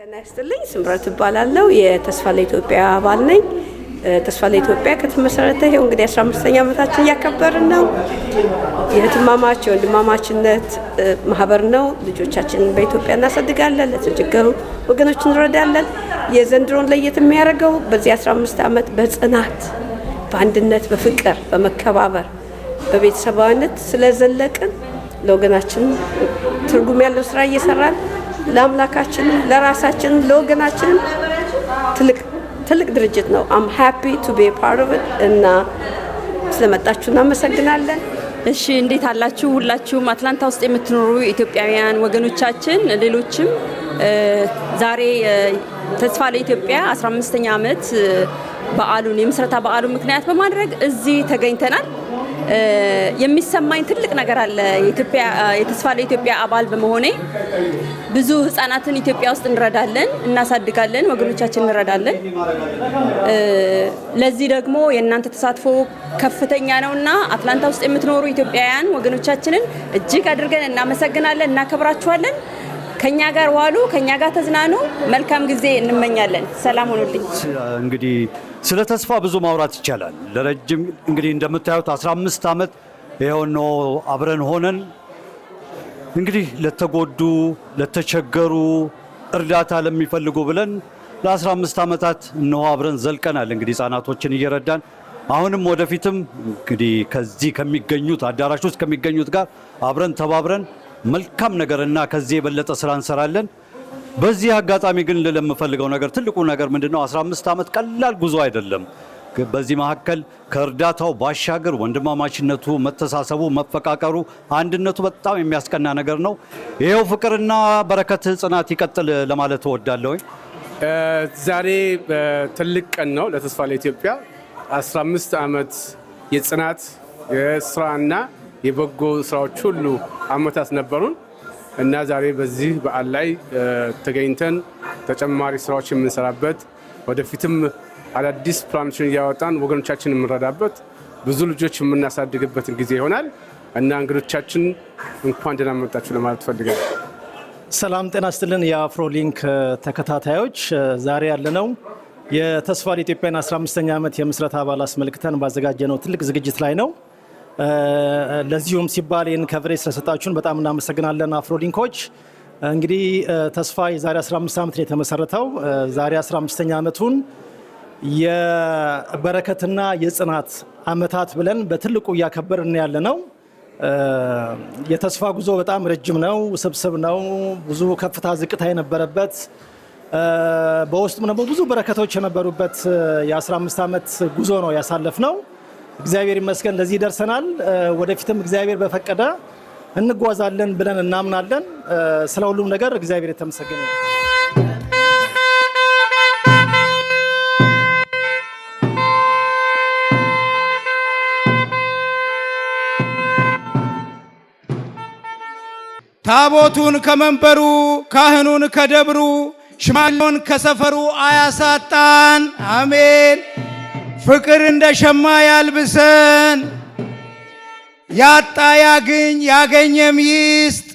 ጤና ይስጥልኝ። ስምረት እባላለሁ። የተስፋ ለኢትዮጵያ አባል ነኝ። ተስፋ ለኢትዮጵያ ከተመሰረተ ይኸው እንግዲህ 15ኛ ዓመታችን እያከበርን ነው። የእህትማማች የወንድማማችነት ማህበር ነው። ልጆቻችንን በኢትዮጵያ እናሳድጋለን፣ ለተቸገሩ ወገኖች እንረዳለን። የዘንድሮን ለየት የሚያደርገው በዚህ 15 ዓመት በጽናት፣ በአንድነት፣ በፍቅር፣ በመከባበር፣ በቤተሰባዊነት ስለዘለቅን ለወገናችን ትርጉም ያለው ስራ እየሰራን ለአምላካችንም ለራሳችንም ለወገናችንም ትልቅ ትልቅ ድርጅት ነው። I'm happy to be part of it እና ስለመጣችሁ እናመሰግናለን። እሺ፣ እንዴት አላችሁ? ሁላችሁም አትላንታ ውስጥ የምትኖሩ ኢትዮጵያውያን ወገኖቻችን፣ ሌሎችም፣ ዛሬ ተስፋ ለኢትዮጵያ 15ኛ ዓመት በዓሉን፣ የምስረታ በዓሉን ምክንያት በማድረግ እዚህ ተገኝተናል። የሚሰማኝ ትልቅ ነገር አለ። የኢትዮጵያ የተስፋ ለኢትዮጵያ አባል በመሆኔ ብዙ ህጻናትን ኢትዮጵያ ውስጥ እንረዳለን፣ እናሳድጋለን፣ ወገኖቻችን እንረዳለን። ለዚህ ደግሞ የእናንተ ተሳትፎ ከፍተኛ ነውና አትላንታ ውስጥ የምትኖሩ ኢትዮጵያውያን ወገኖቻችንን እጅግ አድርገን እናመሰግናለን፣ እናከብራችኋለን። ከኛ ጋር ዋሉ፣ ከኛ ጋር ተዝናኑ። መልካም ጊዜ እንመኛለን። ሰላም ሁኑልኝ። እንግዲህ ስለ ተስፋ ብዙ ማውራት ይቻላል። ለረጅም እንግዲህ እንደምታዩት 15 ዓመት ይኸው ነው አብረን ሆነን እንግዲህ ለተጎዱ፣ ለተቸገሩ፣ እርዳታ ለሚፈልጉ ብለን ለ15 ዓመታት እነሆ አብረን ዘልቀናል። እንግዲህ ህጻናቶችን እየረዳን አሁንም ወደፊትም እንግዲህ ከዚህ ከሚገኙት አዳራሽ ውስጥ ከሚገኙት ጋር አብረን ተባብረን መልካም ነገርና ከዚህ የበለጠ ስራ እንሰራለን። በዚህ አጋጣሚ ግን ልል የምፈልገው ነገር፣ ትልቁ ነገር ምንድነው? 15 ዓመት ቀላል ጉዞ አይደለም። በዚህ መካከል ከእርዳታው ባሻገር ወንድማማችነቱ፣ መተሳሰቡ፣ መፈቃቀሩ፣ አንድነቱ በጣም የሚያስቀና ነገር ነው። ይኸው ፍቅርና በረከት ጽናት ይቀጥል ለማለት እወዳለሁ። ዛሬ ትልቅ ቀን ነው ለተስፋ ለኢትዮጵያ። 15 ዓመት የጽናት፣ የስራና የበጎ ስራዎች ሁሉ አመታት ነበሩን እና ዛሬ በዚህ በዓል ላይ ተገኝተን ተጨማሪ ስራዎች የምንሰራበት፣ ወደፊትም አዳዲስ ፕላኖችን እያወጣን ወገኖቻችን የምንረዳበት፣ ብዙ ልጆች የምናሳድግበትን ጊዜ ይሆናል እና እንግዶቻችን እንኳን ደህና መጣችሁ ለማለት እፈልጋለሁ። ሰላም ጤና ይስጥልን የአፍሮሊንክ ተከታታዮች፣ ዛሬ ያለነው የተስፋ ለኢትዮጵያን 15ኛ ዓመት የምስረታ በዓል አስመልክተን ባዘጋጀነው ትልቅ ዝግጅት ላይ ነው። ለዚሁም ሲባል ይህን coverage ስለሰጣችሁን በጣም እናመሰግናለን አፍሮሊንኮች። እንግዲህ ተስፋ የዛሬ 15 ዓመት ነው የተመሰረተው። ዛሬ 15ኛ ዓመቱን የበረከትና የጽናት ዓመታት ብለን በትልቁ እያከበርን ያለ ነው። የተስፋ ጉዞ በጣም ረጅም ነው፣ ውስብስብ ነው። ብዙ ከፍታ ዝቅታ የነበረበት፣ በውስጡም ደግሞ ብዙ በረከቶች የነበሩበት የ15 ዓመት ጉዞ ነው ያሳለፍነው። እግዚአብሔር ይመስገን ለዚህ ደርሰናል። ወደፊትም እግዚአብሔር በፈቀደ እንጓዛለን ብለን እናምናለን። ስለ ሁሉም ነገር እግዚአብሔር የተመሰገነ ይሁን። ታቦቱን ከመንበሩ፣ ካህኑን ከደብሩ፣ ሽማግሌውን ከሰፈሩ አያሳጣን። አሜን። ፍቅር እንደ ሸማ ያልብሰን። ያጣ ያግኝ፣ ያገኘም ይስጥ፣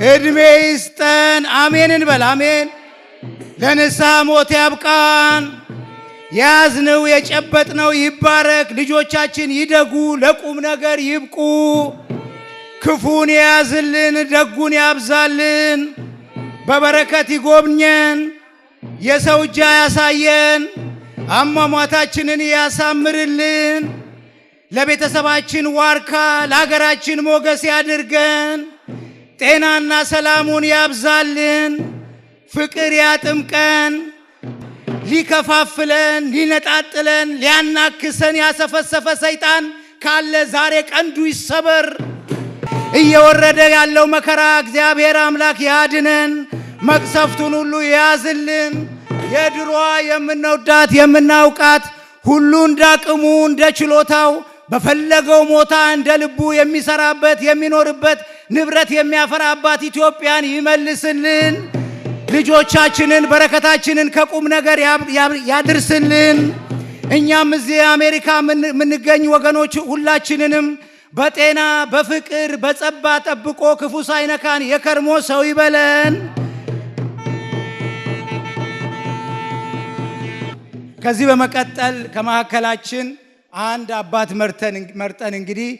ዕድሜ ይስጠን። አሜን እንበል። አሜን። ለንስሐ ሞት ያብቃን። የያዝነው የጨበጥነው ይባረክ። ልጆቻችን ይደጉ፣ ለቁም ነገር ይብቁ። ክፉን የያዝልን፣ ደጉን ያብዛልን። በበረከት ይጎብኘን። የሰው እጅ ያሳየን። አሟሟታችንን ያሳምርልን። ለቤተሰባችን ዋርካ፣ ለሀገራችን ሞገስ ያድርገን። ጤናና ሰላሙን ያብዛልን። ፍቅር ያጥምቀን። ሊከፋፍለን፣ ሊነጣጥለን፣ ሊያናክሰን ያሰፈሰፈ ሰይጣን ካለ ዛሬ ቀንዱ ይሰበር። እየወረደ ያለው መከራ እግዚአብሔር አምላክ ያድነን። መቅሰፍቱን ሁሉ ያዝልን። የድሮዋ የምንወዳት የምናውቃት፣ ሁሉ እንዳቅሙ እንደ ችሎታው በፈለገው ቦታ እንደ ልቡ የሚሰራበት፣ የሚኖርበት፣ ንብረት የሚያፈራባት ኢትዮጵያን ይመልስልን። ልጆቻችንን በረከታችንን ከቁም ነገር ያድርስልን። እኛም እዚህ አሜሪካ የምንገኝ ወገኖች ሁላችንንም በጤና፣ በፍቅር፣ በጸጋ ጠብቆ ክፉ ሳይነካን የከርሞ ሰው ይበለን። ከዚህ በመቀጠል ከመካከላችን አንድ አባት መርጠን እንግዲህ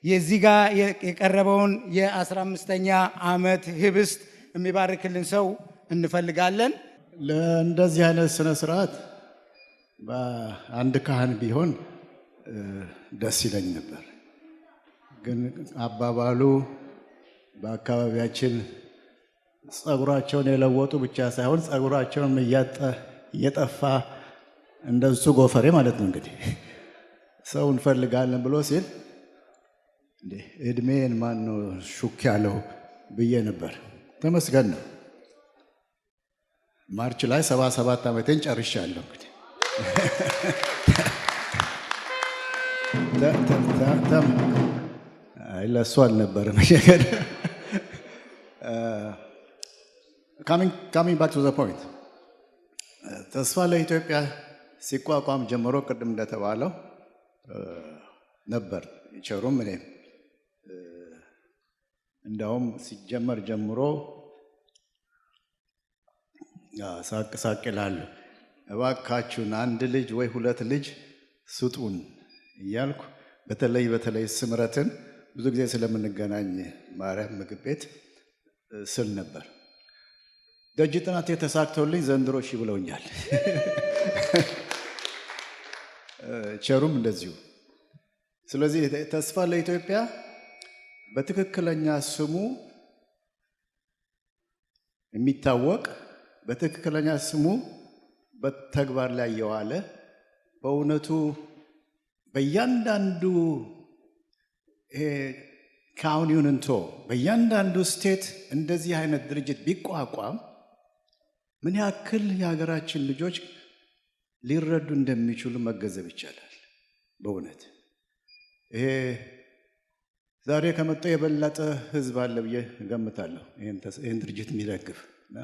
የዚህ ጋር የቀረበውን የ15ኛ ዓመት ህብስት የሚባርክልን ሰው እንፈልጋለን። ለእንደዚህ አይነት ስነ ስርዓት በአንድ ካህን ቢሆን ደስ ይለኝ ነበር። ግን አባባሉ በአካባቢያችን ጸጉራቸውን የለወጡ ብቻ ሳይሆን ጸጉራቸውን እየጠፋ እንደሱ ጎፈሬ ማለት ነው፣ እንግዲህ ሰው እንፈልጋለን ብሎ ሲል እንዴ እድሜን ማን ነው ሹክ ያለው ብዬ ነበር። ተመስገን ነው። March ላይ 77 ዓመቴን ጨርሻለሁ። እንግዲህ አይ ለእሱ አልነበረም። Coming back to the point፣ ተስፋ ለኢትዮጵያ ሲቋቋም ጀምሮ ቅድም እንደተባለው ነበር ቸሩም እኔም እንዲያውም ሲጀመር ጀምሮ ሳቅ ሳቅ ይላሉ። እባካችሁን አንድ ልጅ ወይ ሁለት ልጅ ስጡን እያልኩ በተለይ በተለይ ስምረትን ብዙ ጊዜ ስለምንገናኝ ማርያም ምግብ ቤት ስል ነበር። ደጅ ጥናት የተሳክቶልኝ ዘንድሮ እሺ ብለውኛል። ቸሩም እንደዚሁ። ስለዚህ ተስፋ ለኢትዮጵያ በትክክለኛ ስሙ የሚታወቅ፣ በትክክለኛ ስሙ በተግባር ላይ የዋለ፣ በእውነቱ በእያንዳንዱ county ውን እንቶ በእያንዳንዱ state እንደዚህ አይነት ድርጅት ቢቋቋም ምን ያክል የሀገራችን ልጆች ሊረዱ እንደሚችሉ መገንዘብ ይቻላል። በእውነት ይሄ ዛሬ ከመጣው የበለጠ ህዝብ አለ ብዬ እገምታለሁ፣ ይህን ድርጅት የሚደግፍ። እና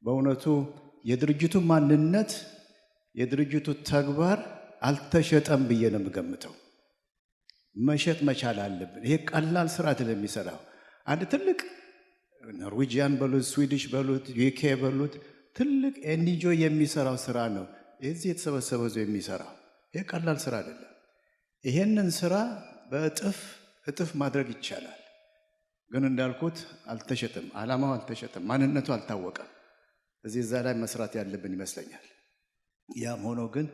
በእውነቱ የድርጅቱ ማንነት፣ የድርጅቱ ተግባር አልተሸጠም ብዬ ነው የምገምተው። መሸጥ መቻል አለብን። ይሄ ቀላል ስራ አይደለም የሚሰራው። አንድ ትልቅ Norwegian በሉት፣ Swedish በሉት፣ UK በሉት፣ ትልቅ NGO የሚሰራው ስራ ነው እዚህ የተሰበሰበው ህዝብ የሚሰራው። ይሄ ቀላል ስራ አይደለም። ይሄንን ስራ በእጥፍ እጥፍ ማድረግ ይቻላል። ግን እንዳልኩት አልተሸጠም፣ ዓላማው አልተሸጠም፣ ማንነቱ አልታወቀም። እዚህ እዛ ላይ መስራት ያለብን ይመስለኛል። ያም ሆኖ ግን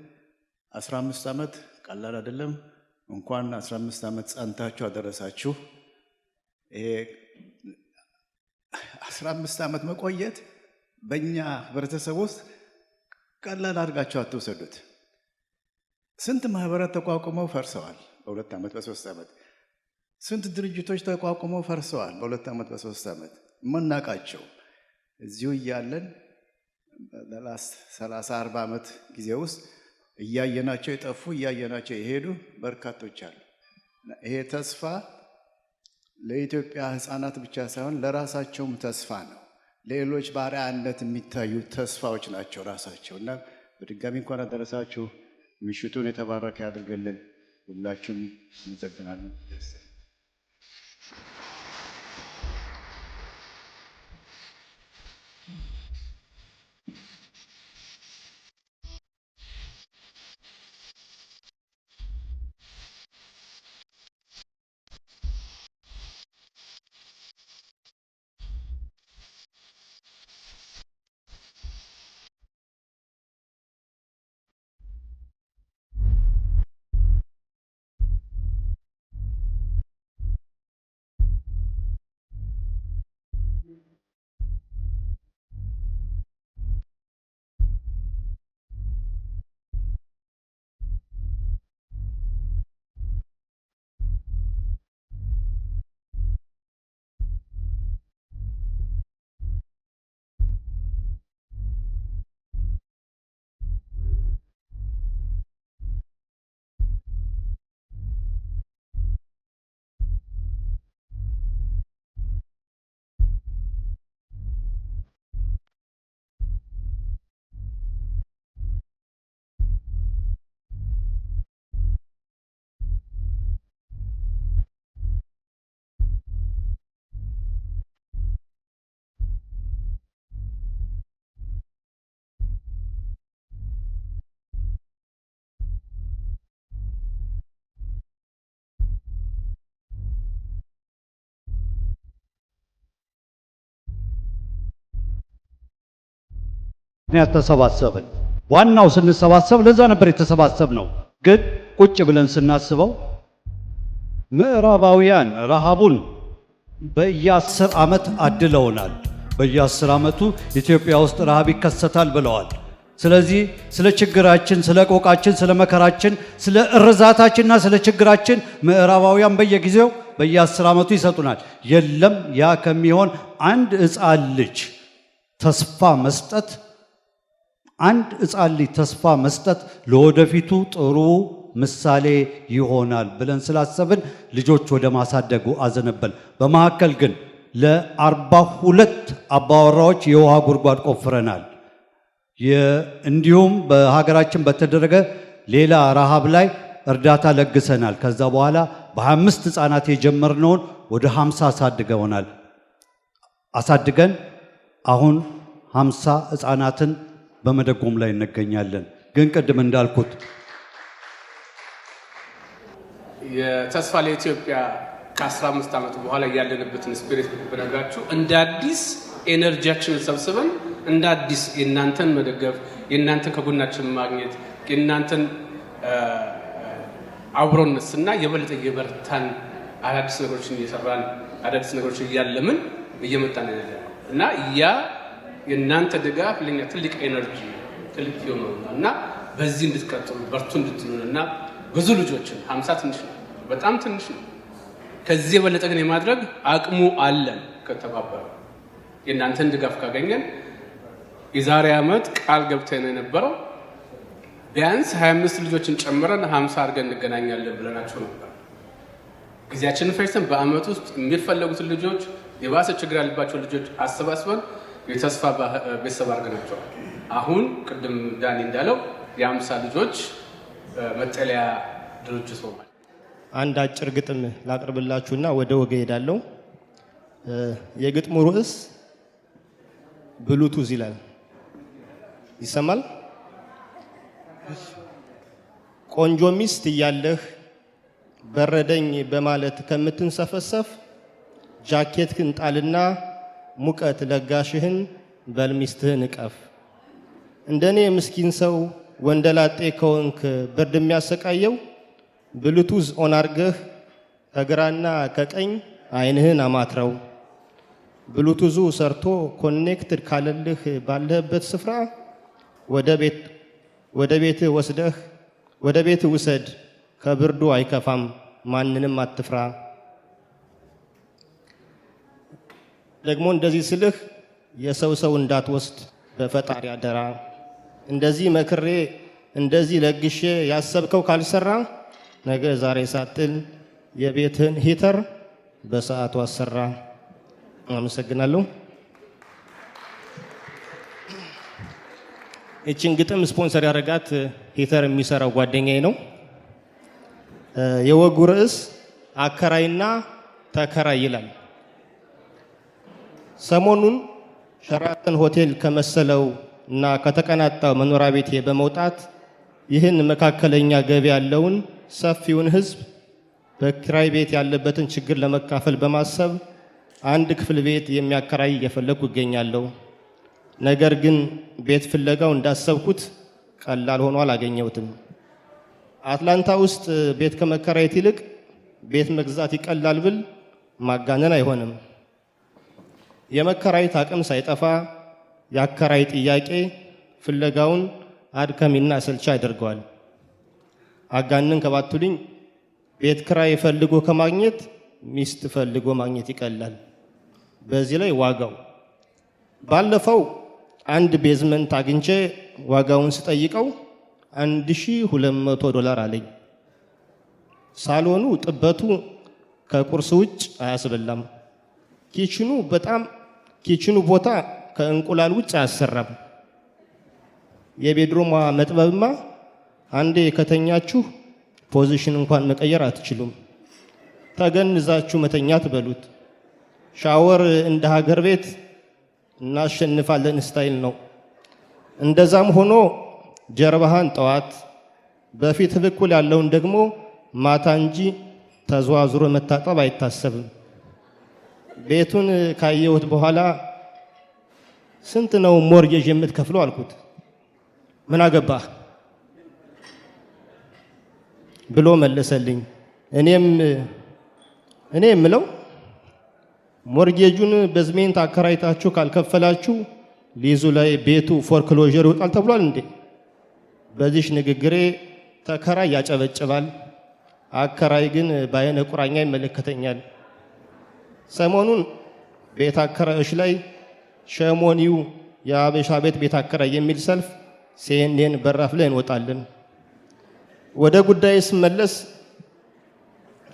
15 ዓመት ቀላል አይደለም። እንኳን 15 ዓመት ጸንታችሁ አደረሳችሁ። ይሄ 15 ዓመት መቆየት በእኛ ህብረተሰብ ውስጥ ቀላል አድርጋችሁ አትውሰዱት። ስንት ማህበራት ተቋቁመው ፈርሰዋል በ2 ዓመት፣ በ3 ዓመት። ስንት ድርጅቶች ተቋቁመው ፈርሰዋል በ2 ዓመት፣ በ3 ዓመት፣ የምናውቃቸው እዚሁ እያለን በ last 30 40 ዓመት ጊዜ ውስጥ እያየናቸው የጠፉ፣ እያየናቸው የሄዱ በርካቶች አሉ። ይሄ ተስፋ ለኢትዮጵያ ህፃናት ብቻ ሳይሆን ለራሳቸውም ተስፋ ነው። ሌሎች በአርአያነት የሚታዩ ተስፋዎች ናቸው ራሳቸው። እና በድጋሚ እንኳን አደረሳችሁ። ምሽቱን የተባረከ ያድርግልን። ሁላችሁም እንዘግናለን። ምክንያት ተሰባሰብን። ዋናው ስንሰባሰብ ለዛ ነበር የተሰባሰብነው። ግን ቁጭ ብለን ስናስበው ምዕራባውያን ረሃቡን በየ10 ዓመት አድለውናል። በየ10 ዓመቱ ኢትዮጵያ ውስጥ ረሃብ ይከሰታል ብለዋል። ስለዚህ ስለ ችግራችን፣ ስለ ቆቃችን፣ ስለ መከራችን፣ ስለ እርዛታችንና ስለ ችግራችን ምዕራባውያን በየጊዜው በየ10 ዓመቱ ይሰጡናል። የለም፣ ያ ከሚሆን አንድ ሕፃን ልጅ ተስፋ መስጠት፣ አንድ ሕፃን ልጅ ተስፋ መስጠት ለወደፊቱ ጥሩ ምሳሌ ይሆናል ብለን ስላሰብን ልጆች ወደ ማሳደጉ አዘነበልን። በመካከል ግን ለ42 አባወራዎች የውሃ ጉድጓድ ቆፍረናል። እንዲሁም በሀገራችን በተደረገ ሌላ ረሃብ ላይ እርዳታ ለግሰናል። ከዛ በኋላ በ25 ህፃናት የጀመርነውን ወደ 50 አሳድገውናል። አሳድገን አሁን 50 ህፃናትን በመደጎም ላይ እንገኛለን። ግን ቅድም እንዳልኩት የተስፋ ለኢትዮጵያ ከ15 ዓመት በኋላ ያለንበትን spirit ብነግራችሁ፣ እንደ አዲስ energy ያችንን ሰብስበን፣ እንደ አዲስ የእናንተን መደገፍ፣ የእናንተን ከጎናችን ማግኘት፣ የእናንተን አብሮነት ስና የበለጠ እየበረታን፣ አዳዲስ ነገሮችን እየሰራን፣ አዳዲስ ነገሮችን እያለምን እየመጣን ያለ እና ያ የእናንተ ድጋፍ ለኛ ትልቅ energy፣ ትልቅ fuel ነው እና በዚህ እንድትቀጥሉ፣ በርቱ እንድትሉን እና ብዙ ልጆችን፣ 50 ትንሽ ነው፣ በጣም ትንሽ ነው። ከዚህ የበለጠ ግን የማድረግ አቅሙ አለን ከተባበረ፣ የእናንተን ድጋፍ ካገኘን። የዛሬ ዓመት ቃል ገብተን የነበረው ቢያንስ 25 ልጆችን ጨምረን 50 አድርገን እንገናኛለን ብለናቸው ነበር። ጊዜያችንን ፈጅተን በአመት ውስጥ የሚፈለጉትን ልጆች፣ የባሰ ችግር ያለባቸው ልጆች አሰባስበን የተስፋ ቤተሰብ አድርገናቸዋል። አሁን ቅድም ዳኒ እንዳለው የ50 ልጆች መጠለያ ድርጅት ሆኗል። አንድ አጭር ግጥም ላቅርብላችሁና ወደ ወጌ እሄዳለሁ። የግጥሙ ርዕስ ብሉቱዝ ይላል። ይሰማል? ቆንጆ ሚስት እያለህ በረደኝ በማለት ከምትንሰፈሰፍ፣ ጃኬትህን ጣልና ሙቀት ለጋሽህን በል ሚስትህን እቀፍ። እንደኔ ምስኪን ሰው ወንደላጤ ከሆንክ ብርድ የሚያሰቃየው፣ Bluetooth on አርገህ ከግራና ከቀኝ አይንህን አማትረው። ብሉቱዙ ሰርቶ connected ካለልህ ባለህበት ስፍራ ወደ ቤትህ ወስደህ ወደ ቤትህ ውሰድ። ከብርዱ አይከፋም፣ ማንንም አትፍራ። ደግሞ እንደዚህ ስልህ የሰው ሰው እንዳትወስድ በፈጣሪ አደራ። እንደዚህ መክሬ፣ እንደዚህ ለግሼ ያሰብከው ካልሰራ፣ ነገ ዛሬ ሳትል የቤትህን heater በሰዓቱ አሰራ። አመሰግናለሁ። ይችን ግጥም ስፖንሰር ያደረጋት heater የሚሰራው ጓደኛዬ ነው። የወጉ ርዕስ አከራይና ተከራይ ይላል። ሰሞኑን ሸራተን ሆቴል ከመሰለው እና ከተቀናጣው መኖሪያ ቤቴ በመውጣት ይህን መካከለኛ ገቢ ያለውን ሰፊውን ሕዝብ በኪራይ ቤት ያለበትን ችግር ለመካፈል በማሰብ አንድ ክፍል ቤት የሚያከራይ እየፈለግኩ እገኛለሁ። ነገር ግን ቤት ፍለጋው እንዳሰብኩት ቀላል ሆኖ አላገኘሁትም። አትላንታ ውስጥ ቤት ከመከራየት ይልቅ ቤት መግዛት ይቀላል ብል ማጋነን አይሆንም። የመከራየት አቅም ሳይጠፋ የአከራይ ጥያቄ ፍለጋውን አድካሚና አሰልቺ ያደርገዋል። አጋንን ከባቱልኝ ቤት ክራይ ፈልጎ ከማግኘት ሚስት ፈልጎ ማግኘት ይቀላል። በዚህ ላይ ዋጋው፣ ባለፈው አንድ basement አግኝቼ ዋጋውን ስጠይቀው 1200 ዶላር አለኝ። ሳሎኑ ጥበቱ ከቁርስ ውጭ አያስበላም። Kitchen ኑ በጣም kitchen ኑ ቦታ ከእንቁላል ውጭ አያሰራም። የ bedroom ሟ መጥበብማ አንዴ ከተኛችሁ position እንኳን መቀየር አትችሉም። ተገንዛችሁ መተኛት በሉት። ሻወር እንደ ሀገር ቤት እናሸንፋለን style ነው። እንደዛም ሆኖ ጀርባህን ጠዋት፣ በፊት በኩል ያለውን ደግሞ ማታ እንጂ ተዘዋዝሮ መታጠብ አይታሰብም። ቤቱን ካየሁት በኋላ ስንት ነው mortgage የምትከፍለው አልኩት። ምን አገባህ ብሎ መለሰልኝ። እኔም እኔ የምለው mortgage ኡን basement አከራይታችሁ ካልከፈላችሁ ሊዙ ላይ ቤቱ foreclosure ይወጣል ተብሏል እንዴ? በዚህ ንግግሬ ተከራይ ያጨበጭባል፣ አከራይ ግን በአይነ ቁራኛ ይመለከተኛል። ሰሞኑን ቤት አከራዮች ላይ shame on you የአበሻ ቤት ቤት አከራይ የሚል ሰልፍ CNN በራፍ ላይ እንወጣለን። ወደ ጉዳይ ስመለስ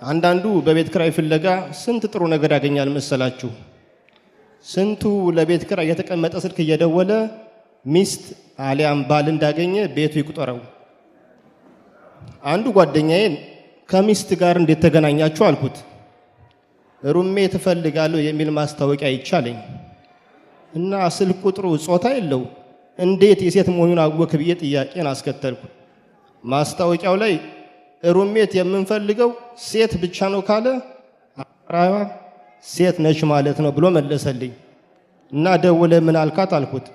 አንዳንዱ በቤት ክራይ ፍለጋ ስንት ጥሩ ነገር ያገኛል መሰላችሁ? ስንቱ ለቤት ክራይ የተቀመጠ ስልክ እየደወለ ሚስት አሊያም ባል እንዳገኘ ቤቱ ይቁጠረው። አንዱ ጓደኛዬን ከሚስት ጋር እንዴት ተገናኛችሁ አልኩት። Roommate እፈልጋለሁ የሚል ማስታወቂያ አይቻለኝ እና ስልክ ቁጥሩ ጾታ የለው እንዴት የሴት መሆኑን አወክ ብዬ ጥያቄን አስከተልኩ። ማስታወቂያው ላይ roommate የምንፈልገው ሴት ብቻ ነው ካለ አከራይዋ ሴት ነች ማለት ነው ብሎ መለሰልኝ። እና ደውለ ምን አልካት አልኩት።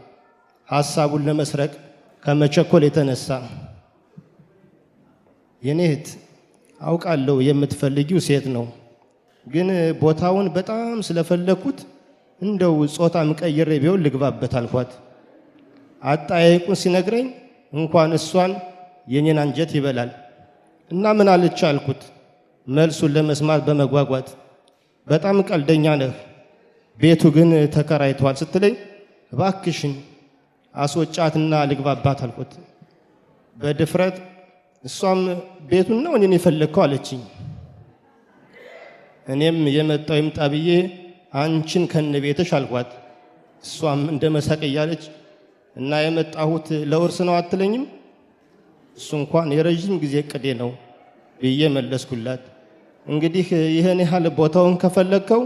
ሐሳቡን ለመስረቅ ከመቸኮል የተነሳ የኔ እህት አውቃለሁ የምትፈልጊው ሴት ነው፣ ግን ቦታውን በጣም ስለፈለግኩት እንደው ጾታም ቀይሬ ቢሆን ልግባበት አልኳት። አጠያየቁን ሲነግረኝ እንኳን እሷን የኔን አንጀት ይበላል። እና ምን አለች አልኩት መልሱን ለመስማት በመጓጓት። በጣም ቀልደኛ ነህ፣ ቤቱ ግን ተከራይቷል ስትለኝ እባክሽን አስወጫትና ልግባባት አልኩት በድፍረት። እሷም ቤቱን ነው እኔን የፈለግከው አለችኝ። እኔም የመጣው ይምጣ ብዬ አንቺን ከነ ቤትሽ አልኳት። እሷም እንደ መሳቅ እያለች እና የመጣሁት ለውርስ ነው አትለኝም? እሱ እንኳን የረዥም ጊዜ እቅዴ ነው ብዬ መለስኩላት። እንግዲህ ይህን ያህል ቦታውን ከፈለግከው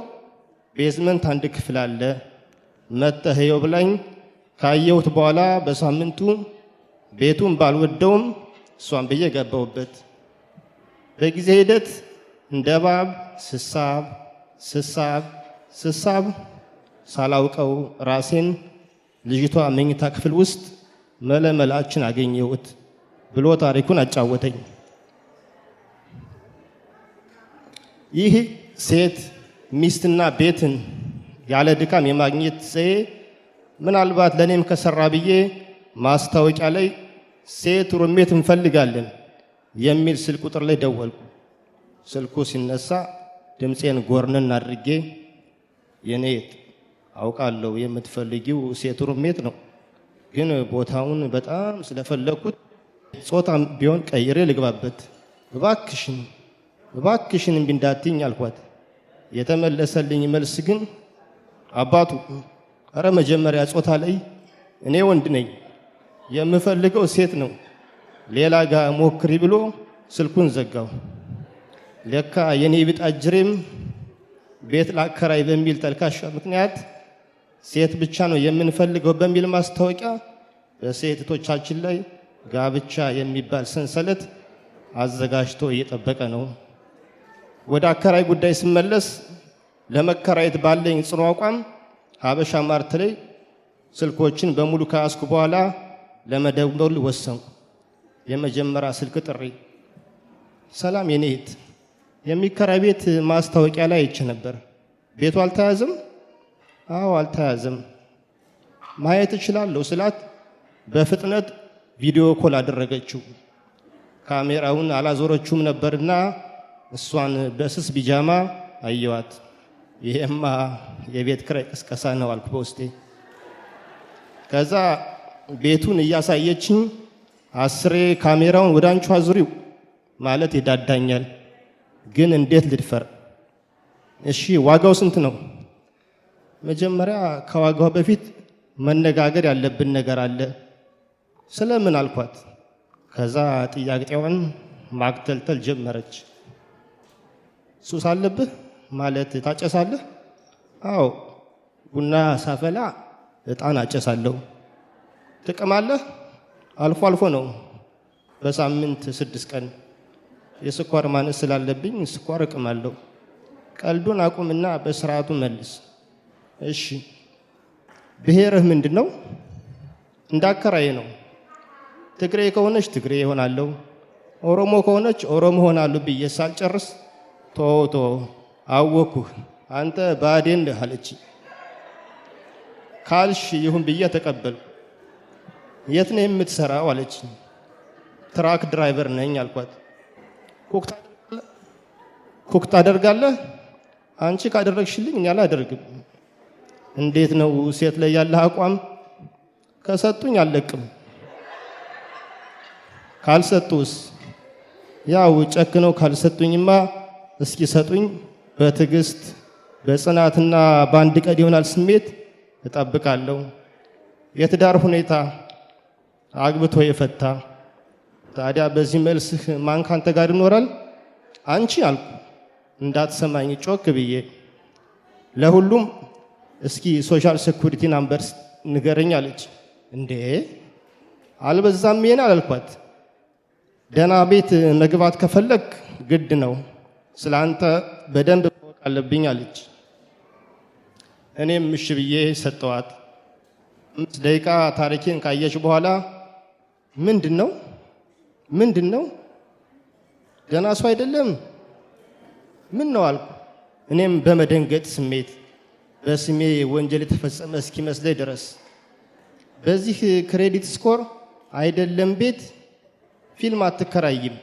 basement አንድ ክፍል አለ መጥተህ እየው ብላኝ ካየሁት በኋላ በሳምንቱ ቤቱን ባልወደውም እሷን ብዬ ገባሁበት። በጊዜ ሂደት እንደ እባብ ስሳብ ስሳብ ስሳብ ሳላውቀው ራሴን ልጅቷ መኝታ ክፍል ውስጥ መለመላችን አገኘሁት ብሎ ታሪኩን አጫወተኝ። ይህ ሴት ሚስትና ቤትን ያለ ድካም የማግኘት ዘዬ ምናልባት ለእኔም ከሰራ ብዬ ማስታወቂያ ላይ ሴት roommate እንፈልጋለን የሚል ስልክ ቁጥር ላይ ደወልኩ። ስልኩ ሲነሳ ድምፄን ጎርነን አድርጌ የኔ አውቃለሁ የምትፈልጊው ሴት roommate ነው፣ ግን ቦታውን በጣም ስለፈለግኩት ጾታም ቢሆን ቀይሬ ልግባበት፣ እባክሽን እባክሽን እምቢ እንዳትይኝ አልኳት። የተመለሰልኝ መልስ ግን አባቱ ኧረ መጀመሪያ ጾታ ላይ እኔ ወንድ ነኝ የምፈልገው ሴት ነው፣ ሌላ ጋር ሞክሪ ብሎ ስልኩን ዘጋው። ለካ የኔ ቢጤ አጅሬም ቤት ላከራይ በሚል ተልካሻ ምክንያት ሴት ብቻ ነው የምንፈልገው በሚል ማስታወቂያ በሴቶቻችን ላይ ጋብቻ የሚባል ሰንሰለት አዘጋጅቶ እየጠበቀ ነው። ወደ አከራይ ጉዳይ ስመለስ ለመከራየት ባለኝ ጽኑ አቋም ሀበሻ ማርት ላይ ስልኮችን በሙሉ ከያዝኩ በኋላ ለመደወል ወሰንኩ። የመጀመሪያ ስልክ ጥሪ፣ ሰላም የኔ እህት፣ የሚከራይ ቤት ማስታወቂያ ላይ አይቼ ነበር። ቤቱ አልተያዘም? አዎ አልተያዘም። ማየት እችላለሁ ስላት በፍጥነት video call አደረገችው። ካሜራውን አላዞረችውም ነበርና እሷን በስስ ቢጃማ አየዋት። ይሄማ የቤት ክራይ ቅስቀሳ ነው አልኩ በውስጤ። ከዛ ቤቱን እያሳየችኝ አስሬ ካሜራውን ወደ አንቺ አዙሪው ማለት ይዳዳኛል፣ ግን እንዴት ልድፈር? እሺ ዋጋው ስንት ነው? መጀመሪያ ከዋጋው በፊት መነጋገር ያለብን ነገር አለ። ስለምን አልኳት። ከዛ ጥያቄዋን ማግተልተል ጀመረች። ሱስ አለብህ ማለት ታጨሳለህ? አዎ፣ ቡና ሳፈላ እጣን አጨሳለሁ። ትቅማለህ? አልፎ አልፎ ነው፣ በሳምንት 6 ቀን። የስኳር ማነስ ስላለብኝ ስኳር እቅማለሁ። ቀልዱን አቁምና በስርዓቱ መልስ። እሺ፣ ብሔርህ ምንድን ነው? እንዳከራዬ ነው። ትግሬ ከሆነች ትግሬ እሆናለሁ፣ ኦሮሞ ከሆነች ኦሮሞ እሆናለሁ ብዬ ሳልጨርስ ቶ ቶ አወኩህ፣ አንተ ብአዴን ነህ አለች። ካልሽ ይሁን ብዬ ተቀበልኩ። የት ነው የምትሰራው አለች። Truck driver ነኝ አልኳት። Cook ታደርጋለህ? አንቺ ካደረግሽልኝ እኔ አላደርግም። እንዴት ነው ሴት ላይ ያለህ አቋም? ከሰጡኝ አልለቅም፣ ካልሰጡስ? ያው ጨክነው ካልሰጡኝማ እስኪሰጡኝ በትዕግስት በጽናትና በአንድ ቀን ይሆናል ስሜት እጠብቃለሁ። የትዳር ሁኔታ? አግብቶ የፈታ። ታዲያ በዚህ መልስህ ማን ካንተ ጋር ይኖራል? አንቺ አልኩ እንዳትሰማኝ ጮክ ብዬ። ለሁሉም እስኪ social security number ንገረኝ አለች። እንዴ፣ አልበዛም ይሄን አላልኳት። ደህና ቤት መግባት ከፈለግ ግድ ነው፣ ስለ አንተ በደንብ ማወቅ አለብኝ አለች። እኔም እሺ ብዬ ሰጠዋት። 5 ደቂቃ ታሪኬን ካየች በኋላ ምንድን ነው፣ ምንድን ነው፣ ደህና ሰው አይደለም፣ ምን ነው አልኩ። እኔም በመደንገጥ ስሜት በስሜ ወንጀል የተፈጸመ እስኪመስለኝ ድረስ። በዚህ credit score አይደለም ቤት ፊልም አትከራይም።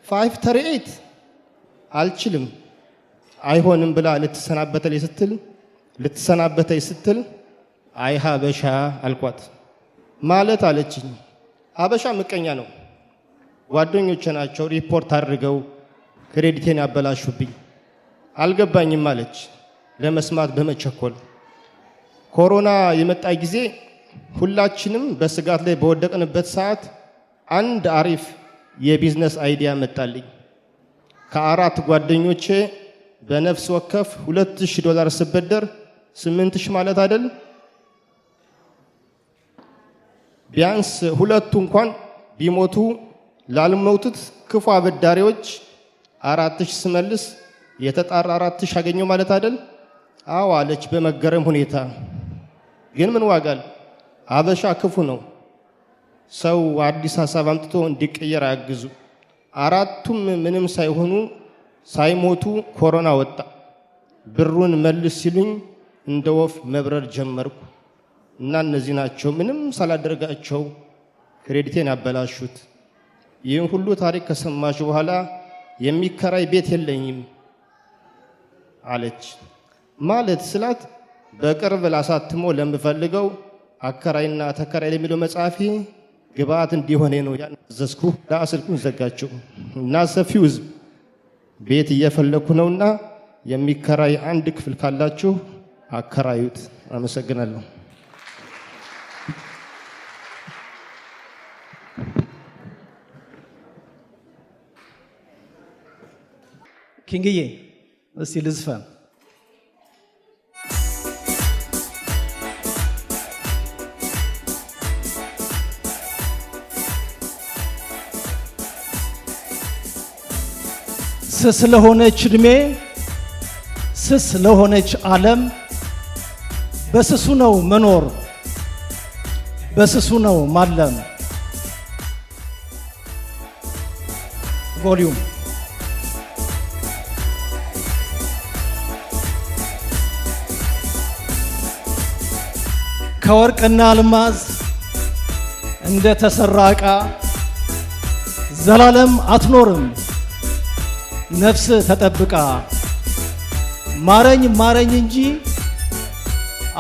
538 አልችልም፣ አይሆንም ብላ ልትሰናበተኝ ስትል አይ ሀበሻ አልኳት። ማለት አለችኝ። ሀበሻ ምቀኛ ነው። ጓደኞቼ ናቸው ሪፖርት አድርገው credit ኤን ያበላሹብኝ። አልገባኝም አለች ለመስማት በመቸኮል። ኮሮና የመጣ ጊዜ ሁላችንም በስጋት ላይ በወደቅንበት ሰዓት አንድ አሪፍ የ business idea መጣልኝ። ከአራት ጓደኞቼ በነፍስ ወከፍ 2000 ዶላር ስበደር 8000 ማለት አይደል? ቢያንስ ሁለቱ እንኳን ቢሞቱ ላልሞቱት ክፉ አበዳሪዎች 4000 ስመልስ የተጣራ 4000 አገኘው ማለት አይደል? አዎ አለች በመገረም ሁኔታ። ግን ምን ዋጋ አለው? አበሻ ክፉ ነው። ሰው አዲስ ሀሳብ አምጥቶ እንዲቀየር አያግዙ። አራቱም ምንም ሳይሆኑ ሳይሞቱ ኮሮና ወጣ። ብሩን መልስ ሲሉኝ እንደ ወፍ መብረር ጀመርኩ። እና እነዚህ ናቸው ምንም ሳላደርጋቸው credit ኤን ያበላሹት። ይህን ሁሉ ታሪክ ከሰማች በኋላ የሚከራይ ቤት የለኝም አለች። ማለት ስላት በቅርብ ላሳትመው ለምፈልገው አከራይና ተከራይ ለሚለው መጽሐፌ ግብአት እንዲሆነ ነው ያዘዝኩ። ስልኩን ዘጋችው እና ሰፊው ህዝብ ቤት እየፈለኩ ነውና የሚከራይ አንድ ክፍል ካላችሁ አከራዩት። አመሰግናለሁ። ኪንግዬ፣ እስቲ ልዝፈን። ስስ ለሆነች እድሜ፣ ስስ ለሆነች ዓለም በስሱ ነው መኖር፣ በስሱ ነው ማለም። Volume። ከወርቅና አልማዝ እንደ ተሰራ ዕቃ ዘላለም አትኖርም ነፍስ ተጠብቃ። ማረኝ ማረኝ እንጂ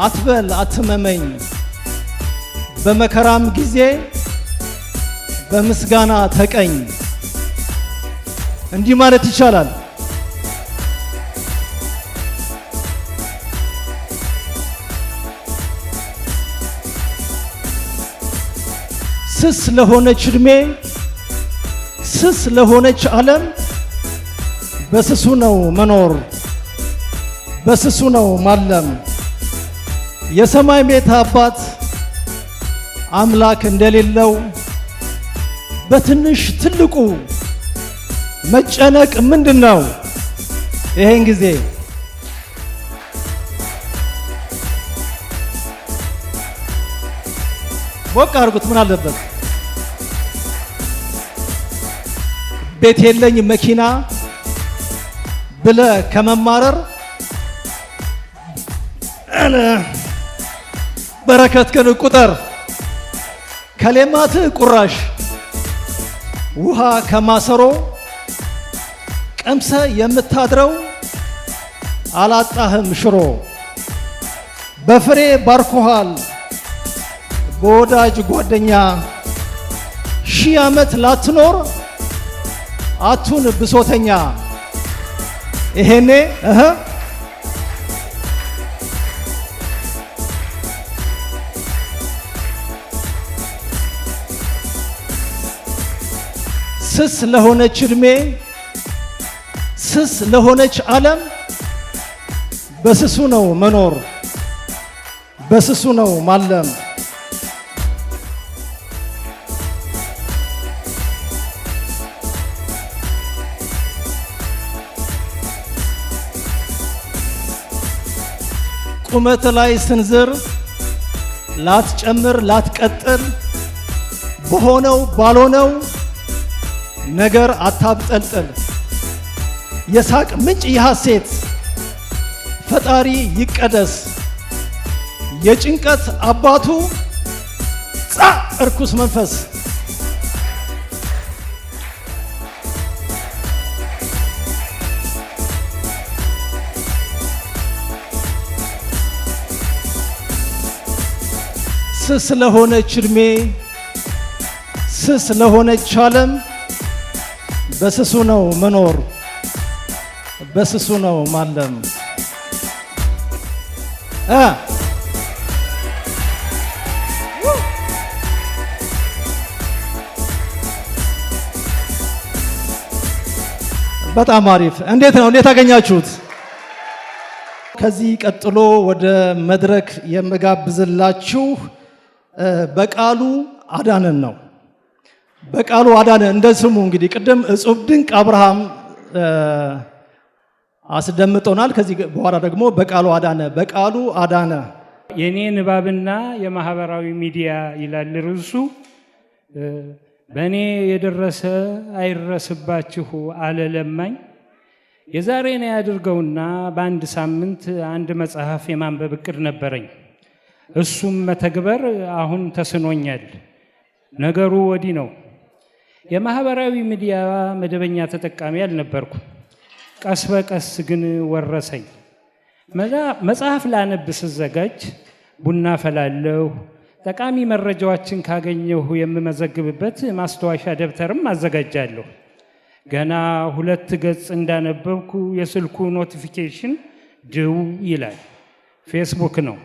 አትበል አትመመኝ፣ በመከራም ጊዜ በምስጋና ተቀኝ። እንዲህ ማለት ይቻላል። ስስ ለሆነች ዕድሜ፣ ስስ ለሆነች ዓለም በስሱ ነው መኖር፣ በስሱ ነው ማለም። የሰማይ ቤት አባት አምላክ እንደሌለው በትንሽ ትልቁ መጨነቅ ምንድን ነው? ይሄን ጊዜ ሞቅ አድርጉት። ምን አለበት? ቤት የለኝ መኪና ብለህ ከመማረር በረከትህን ቁጠር። ከሌማትህ ቁራሽ ውሃ ከማሰሮ ቀምሰህ የምታድረው አላጣህም ሽሮ። በፍሬ ባርኮሃል በወዳጅ ጓደኛ፣ 1000 ዓመት ላትኖር አቱን ብሶተኛ። ይሄኔ እህ ስስ ለሆነች ዕድሜ፣ ስስ ለሆነች ዓለም፣ በስሱ ነው መኖር፣ በስሱ ነው ማለም። ቁመት ላይ ስንዝር ላትጨምር ላትቀጥል፣ በሆነው ባልሆነው ነገር አታብጠልጥል። የሳቅ ምንጭ የሐሴት ፈጣሪ ይቀደስ፣ የጭንቀት አባቱ ጻ እርኩስ መንፈስ። ስስ ለሆነች ዕድሜ፣ ስስ ለሆነች ዓለም፣ በስሱ ነው መኖር፣ በስሱ ነው ማለም። በጣም አሪፍ። እንዴት ነው? እንዴት አገኛችሁት? ከዚህ ቀጥሎ ወደ መድረክ የምጋብዝላችሁ በቃሉ አዳነን ነው። በቃሉ አዳነ እንደ ስሙ እንግዲህ ቅድም እጹብ ድንቅ አብርሃም አስደምጦናል። ከዚህ በኋላ ደግሞ በቃሉ አዳነ። በቃሉ አዳነ። የኔ ንባብና የማህበራዊ ሚዲያ ይላል ርዕሱ። በእኔ የደረሰ አይረስባችሁ አለ ለማኝ። የዛሬን ያድርገውና በአንድ ሳምንት አንድ መጽሐፍ የማንበብ እቅድ ነበረኝ። እሱም መተግበር አሁን ተስኖኛል። ነገሩ ወዲህ ነው። የማህበራዊ ሚዲያ መደበኛ ተጠቃሚ አልነበርኩም። ቀስ በቀስ ግን ወረሰኝ። መጽሐፍ ላነብ ስዘጋጅ ቡና ፈላለሁ። ጠቃሚ መረጃዎችን ካገኘሁ የምመዘግብበት ማስታወሻ ደብተርም አዘጋጃለሁ። ገና ሁለት ገጽ እንዳነበብኩ የስልኩ notification ድው ይላል። ፌስቡክ ነው።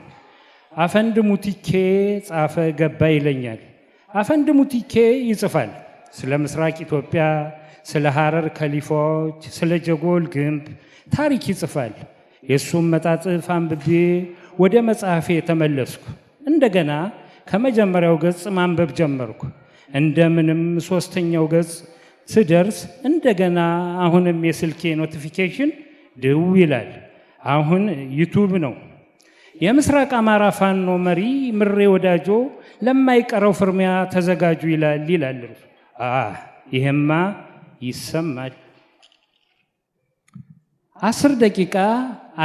አፈንድ ሙቲኬ ጻፈ ገባ ይለኛል። አፈንድ ሙቲኬ ይጽፋል ስለ ምስራቅ ኢትዮጵያ፣ ስለ ሐረር ከሊፋዎች፣ ስለ ጀጎል ግንብ ታሪክ ይጽፋል። የእሱም መጣጥፍ አንብቤ ወደ መጽሐፌ ተመለስኩ። እንደገና ከመጀመሪያው ገጽ ማንበብ ጀመርኩ። እንደምንም ሶስተኛው ገጽ ስደርስ እንደገና አሁንም የስልኬ notification ድው ይላል። አሁን ዩቱብ ነው። የምስራቅ አማራ ፋኖ መሪ ምሬ ወዳጆ ለማይቀረው ፍርሚያ ተዘጋጁ ይላል ይላል። ይሄማ ይሰማል። 10 ደቂቃ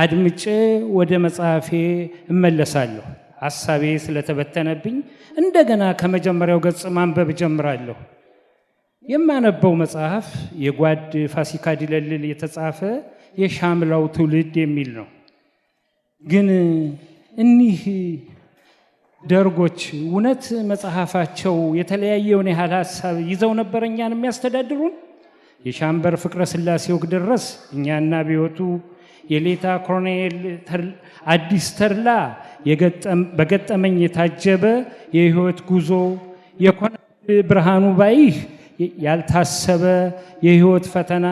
አድምጬ ወደ መጽሐፌ እመለሳለሁ። ሐሳቤ ስለተበተነብኝ እንደገና ከመጀመሪያው ገጽ ማንበብ እጀምራለሁ። የማነበው መጽሐፍ የጓድ ፋሲካ ዲለልል የተጻፈ የሻምላው ትውልድ የሚል ነው። ግን እኒህ ደርጎች እውነት መጽሐፋቸው የተለያየውን ያህል ሐሳብ ይዘው ነበር እኛን የሚያስተዳድሩን? የሻምበር ፍቅረ ስላሴ ወግደረስ እኛና ቢወቱ፣ የሌታ ኮሎኔል አዲስ ተድላ በገጠመኝ የታጀበ የህይወት ጉዞ፣ የኮሎኔል ብርሃኑ ባይህ ያልታሰበ የህይወት ፈተና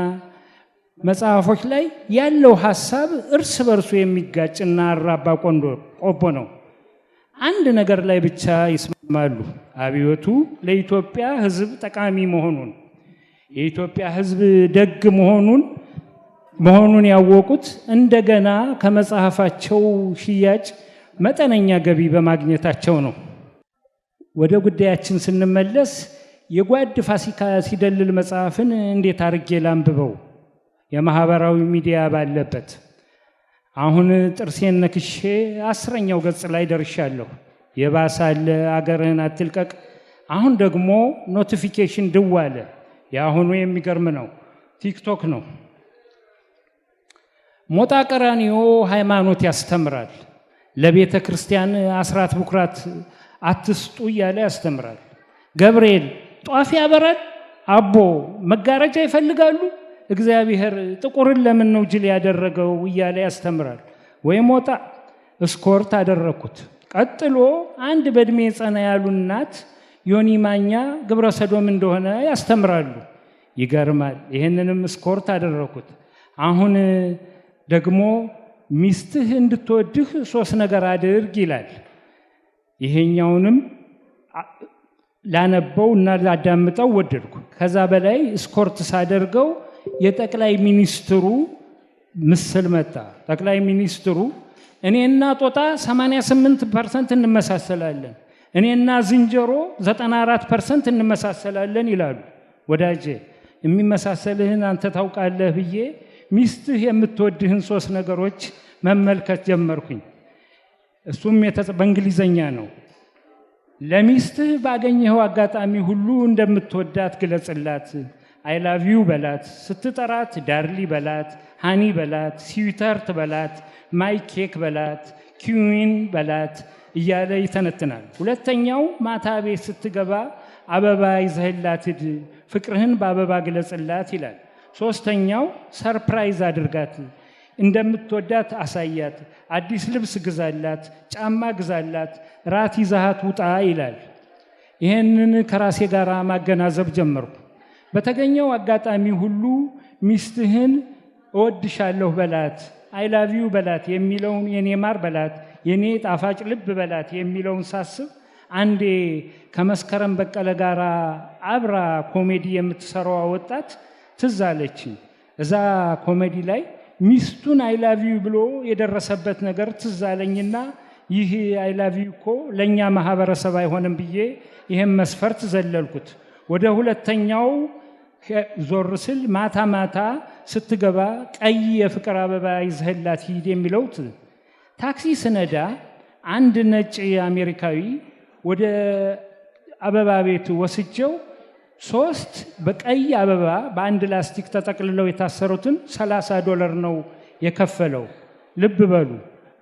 መጽሐፎች ላይ ያለው ሐሳብ እርስ በርሱ የሚጋጭና አራባ ቆቦ ነው። አንድ ነገር ላይ ብቻ ይስማማሉ። አብዮቱ ለኢትዮጵያ ሕዝብ ጠቃሚ መሆኑን፣ የኢትዮጵያ ሕዝብ ደግ መሆኑን ያወቁት እንደገና ከመጽሐፋቸው ሽያጭ መጠነኛ ገቢ በማግኘታቸው ነው። ወደ ጉዳያችን ስንመለስ የጓድ ፋሲካ ሲደልል መጽሐፍን እንዴት አርጌ ላንብበው? የማህበራዊ ሚዲያ ባለበት። አሁን ጥርሴን ነክሼ 10ኛው ገጽ ላይ ደርሻለሁ። የባሰ አለ፣ አገርህን አትልቀቅ። አሁን ደግሞ notification ድው አለ። የአሁኑ የሚገርም ነው፣ ቲክቶክ ነው። ሞጣ ቀራኒዮ ሃይማኖት ያስተምራል። ለቤተ ክርስቲያን አስራት ብኩራት አትስጡ እያለ ያስተምራል። ገብርኤል ጧፍ ያበራል። አቦ መጋረጃ ይፈልጋሉ። እግዚአብሔር ጥቁርን ለምን ነው ጅል ያደረገው እያለ ያስተምራል። ወይ ሞጣ፣ escort አደረግኩት። ቀጥሎ አንድ በእድሜ ጸና ያሉ እናት ዮኒ ማኛ ግብረ ሰዶም እንደሆነ ያስተምራሉ። ይገርማል። ይህንንም escort አደረግኩት። አሁን ደግሞ ሚስትህ እንድትወድህ ሶስት ነገር አድርግ ይላል። ይሄኛውንም ላነበው እና ላዳምጠው ወደድኩ። ከዛ በላይ escort ሳደርገው የጠቅላይ ሚኒስትሩ ምስል መጣ። ጠቅላይ ሚኒስትሩ እኔና ጦጣ 88% እንመሳሰላለን፣ እኔና ዝንጀሮ 94% እንመሳሰላለን ይላሉ። ወዳጄ፣ የሚመሳሰልህን አንተ ታውቃለህ ብዬ ሚስትህ የምትወድህን ሶስት ነገሮች መመልከት ጀመርኩኝ። እሱም በእንግሊዘኛ ነው። ለሚስትህ ባገኘኸው አጋጣሚ ሁሉ እንደምትወዳት ግለጽላት። "I love you" በላት። ስትጠራት darling በላት፣ honey በላት፣ sweetheart በላት፣ my cake በላት፣ queen በላት እያለ ይተነትናል። ሁለተኛው ማታ ቤት ስትገባ አበባ ይዘህላት ሂድ፣ ፍቅርህን በአበባ ግለጽላት ይላል። ሶስተኛው surprise አድርጋት፣ እንደምትወዳት አሳያት፣ አዲስ ልብስ ግዛላት፣ ጫማ ግዛላት፣ ራት ይዘሃት ውጣ ይላል። ይህንን ከራሴ ጋር ማገናዘብ ጀመርኩ። በተገኘው አጋጣሚ ሁሉ ሚስትህን እወድሻለሁ በላት፣ "I love you" በላት የሚለውን፣ የኔ ማር በላት፣ የኔ ጣፋጭ ልብ በላት የሚለውን ሳስብ አንዴ ከመስከረም በቀለ ጋር አብራ ኮሜዲ የምትሰራዋ ወጣት ትዝ አለችኝ። እዛ ኮሜዲ ላይ ሚስቱን "I love you" ብሎ የደረሰበት ነገር ትዝ አለኝና ይህ "I love you" እኮ ለእኛ ማህበረሰብ አይሆንም ብዬ ይህም መስፈርት ዘለልኩት። ወደ ሁለተኛው ዞር ስል ማታ ማታ ስትገባ ቀይ የፍቅር አበባ ይዘህላት ሂድ የሚለው፣ ታክሲ ስነዳ አንድ ነጭ አሜሪካዊ ወደ አበባ ቤት ወስጀው ሶስት በቀይ አበባ በአንድ ላስቲክ ተጠቅልለው የታሰሩትን 30 ዶላር ነው የከፈለው። ልብ በሉ፣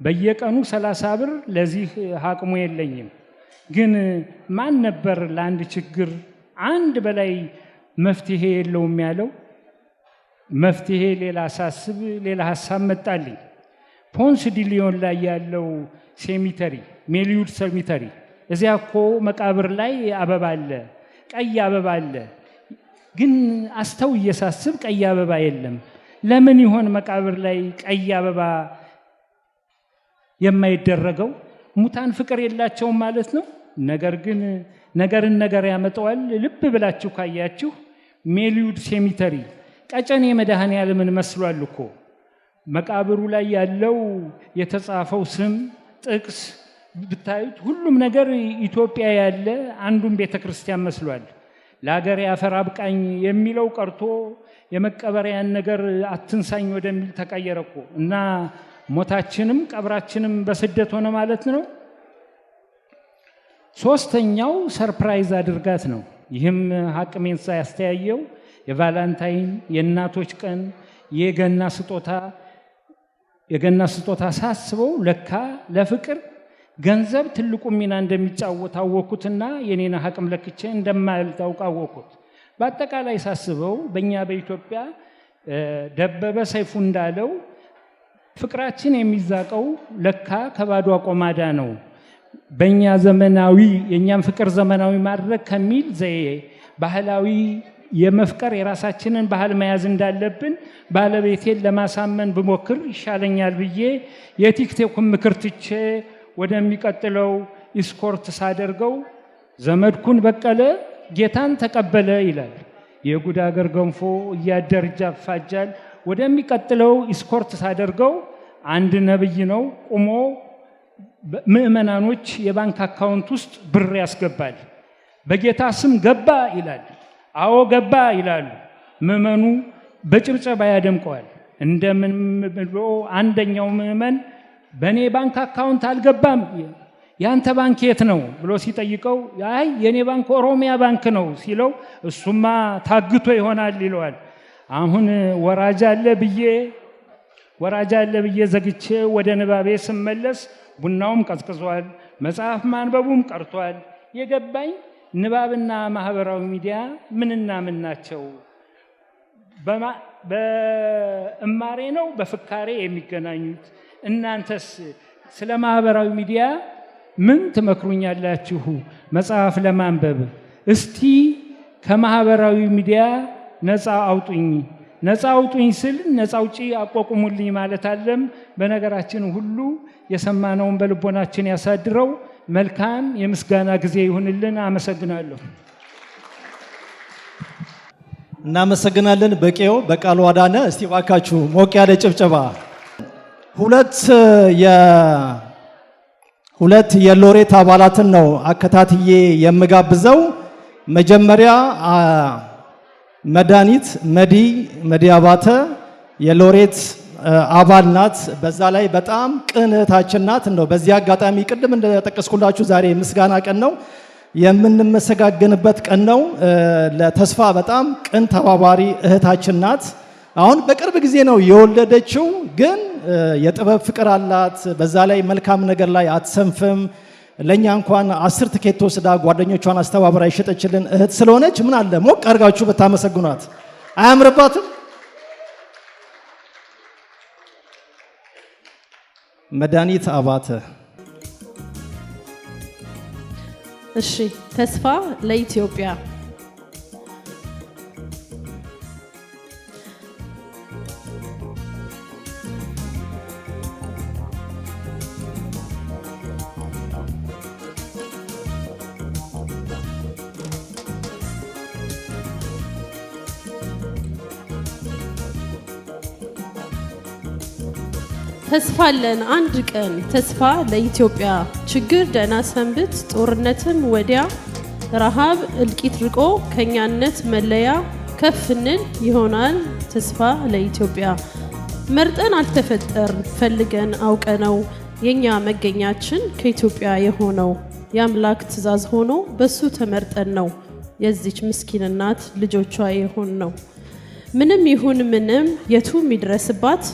በየቀኑ 30 ብር ለዚህ አቅሙ የለኝም። ግን ማን ነበር ለአንድ ችግር አንድ በላይ መፍትሄ የለውም ያለው? መፍትሄ ሌላ ሳስብ ሌላ ሀሳብ መጣልኝ። ፖንስ ዲሊዮን ላይ ያለው cemetery፣ ሜሊውድ cemetery፣ እዚያ እኮ መቃብር ላይ አበባ አለ፣ ቀይ አበባ አለ። ግን አስተውዬ ሳስብ ቀይ አበባ የለም። ለምን ይሆን መቃብር ላይ ቀይ አበባ የማይደረገው? ሙታን ፍቅር የላቸውም ማለት ነው? ነገር ግን ነገርን ነገር ያመጣዋል። ልብ ብላችሁ ካያችሁ ሜሊውድ cemetery ቀጨኔ መድኃኔ ዓለምን መስሏል እኮ። መቃብሩ ላይ ያለው የተጻፈው ስም፣ ጥቅስ ብታዩት ሁሉም ነገር ኢትዮጵያ ያለ አንዱን ቤተ ክርስቲያን መስሏል። ለሀገር አፈር አብቃኝ የሚለው ቀርቶ የመቀበሪያን ነገር አትንሳኝ ወደሚል ተቀየረ እኮ። እና ሞታችንም ቀብራችንም በስደት ሆነ ማለት ነው። ሶስተኛው surprise አድርጋት ነው። ይህም አቅሜን ሳያስተያየው የ Valentine፣ የእናቶች ቀን፣ የገና ስጦታ ሳስበው ለካ ለፍቅር ገንዘብ ትልቁ ሚና እንደሚጫወት አወቅኩትና የኔን አቅም ለክቼ እንደማልታውቅ አወቅኩት። በአጠቃላይ ሳስበው በእኛ በኢትዮጵያ ደበበ ሰይፉ እንዳለው ፍቅራችን የሚዛቀው ለካ ከባዶ አቆማዳ ነው። በእኛ ዘመናዊ የእኛም ፍቅር ዘመናዊ ማድረግ ከሚል ዘዬ ባህላዊ የመፍቀር የራሳችንን ባህል መያዝ እንዳለብን ባለቤቴን ለማሳመን ብሞክር ይሻለኛል ብዬ የቲክቶክን ምክር ትቼ ወደሚቀጥለው escort ሳደርገው ዘመድኩን በቀለ ጌታን ተቀበለ ይላል። የጉድ አገር ገንፎ እያደር ይፋጃል። ወደሚቀጥለው escort ሳደርገው አንድ ነብይ ነው፣ ቁሞ ምዕመናኖች የባንክ account ውስጥ ብር ያስገባል። በጌታ ስም ገባ ይላል። አዎ ገባ ይላሉ። ምዕመኑ በጭብጨባ ያደምቀዋል። እንደምን ብሎ አንደኛው ምዕመን በእኔ ባንክ account አልገባም፣ ያንተ ባንክ የት ነው ብሎ ሲጠይቀው፣ አይ የኔ ባንክ ኦሮሚያ ባንክ ነው ሲለው፣ እሱማ ታግቶ ይሆናል ይለዋል። አሁን ወራጅ አለ ብዬ ዘግቼ ወደ ንባቤ ስመለስ ቡናውም ቀዝቅዟል፣ መጽሐፍ ማንበቡም ቀርቷል። የገባኝ ንባብና ማህበራዊ ሚዲያ ምንና ምን ናቸው? በእማሬ ነው በፍካሬ የሚገናኙት? እናንተስ ስለ ማህበራዊ ሚዲያ ምን ትመክሩኛላችሁ? መጽሐፍ ለማንበብ እስቲ ከማህበራዊ ሚዲያ ነፃ አውጡኝ። ነፃ አውጡኝ ስል ነፃ አውጪ አቋቁሙልኝ ማለት አይደለም። በነገራችን ሁሉ የሰማነውን በልቦናችን ያሳድረው። መልካም የምስጋና ጊዜ ይሁንልን። አመሰግናለሁ። እናመሰግናለን። በቄው በቃሉ አዳነ። እስቲ ባካችሁ ሞቅ ያለ ጭብጨባ። ሁለት የሎሬት አባላትን ነው አከታትዬ የምጋብዘው። መጀመሪያ መድኃኒት መዲ መዲ አባተ የሎሬት አባል ናት። በዛ ላይ በጣም ቅን እህታችን ናት። እንደው በዚህ አጋጣሚ ቅድም እንደጠቀስኩላችሁ ዛሬ ምስጋና ቀን ነው፣ የምንመሰጋገንበት ቀን ነው። ለተስፋ በጣም ቅን ተባባሪ እህታችን ናት። አሁን በቅርብ ጊዜ ነው የወለደችው፣ ግን የጥበብ ፍቅር አላት። በዛ ላይ መልካም ነገር ላይ አትሰንፍም። ለእኛ እንኳን 10 ትኬት ወስዳ ጓደኞቿን አስተባብራ የሸጠችልን እህት ስለሆነች ምን አለ ሞቅ አድርጋችሁ ብታመሰግኗት አያምርባትም? መድኃኒት አባተ። እሺ፣ ተስፋ ለኢትዮጵያ። ተስፋ አለን አንድ ቀን፣ ተስፋ ለኢትዮጵያ። ችግር ደህና ሰንብት፣ ጦርነትም ወዲያ፣ ረሃብ እልቂት ርቆ ከኛነት መለያ ከፍ እንል ይሆናል ተስፋ ለኢትዮጵያ። መርጠን አልተፈጠርን፣ ፈልገን አውቀነው፣ የኛ መገኛችን ከኢትዮጵያ የሆነው የአምላክ ትእዛዝ ሆኖ በሱ ተመርጠን ነው የዚች ምስኪን እናት ልጆቿ የሆንነው። ምንም ይሁን ምንም የቱም ይድረስባት፣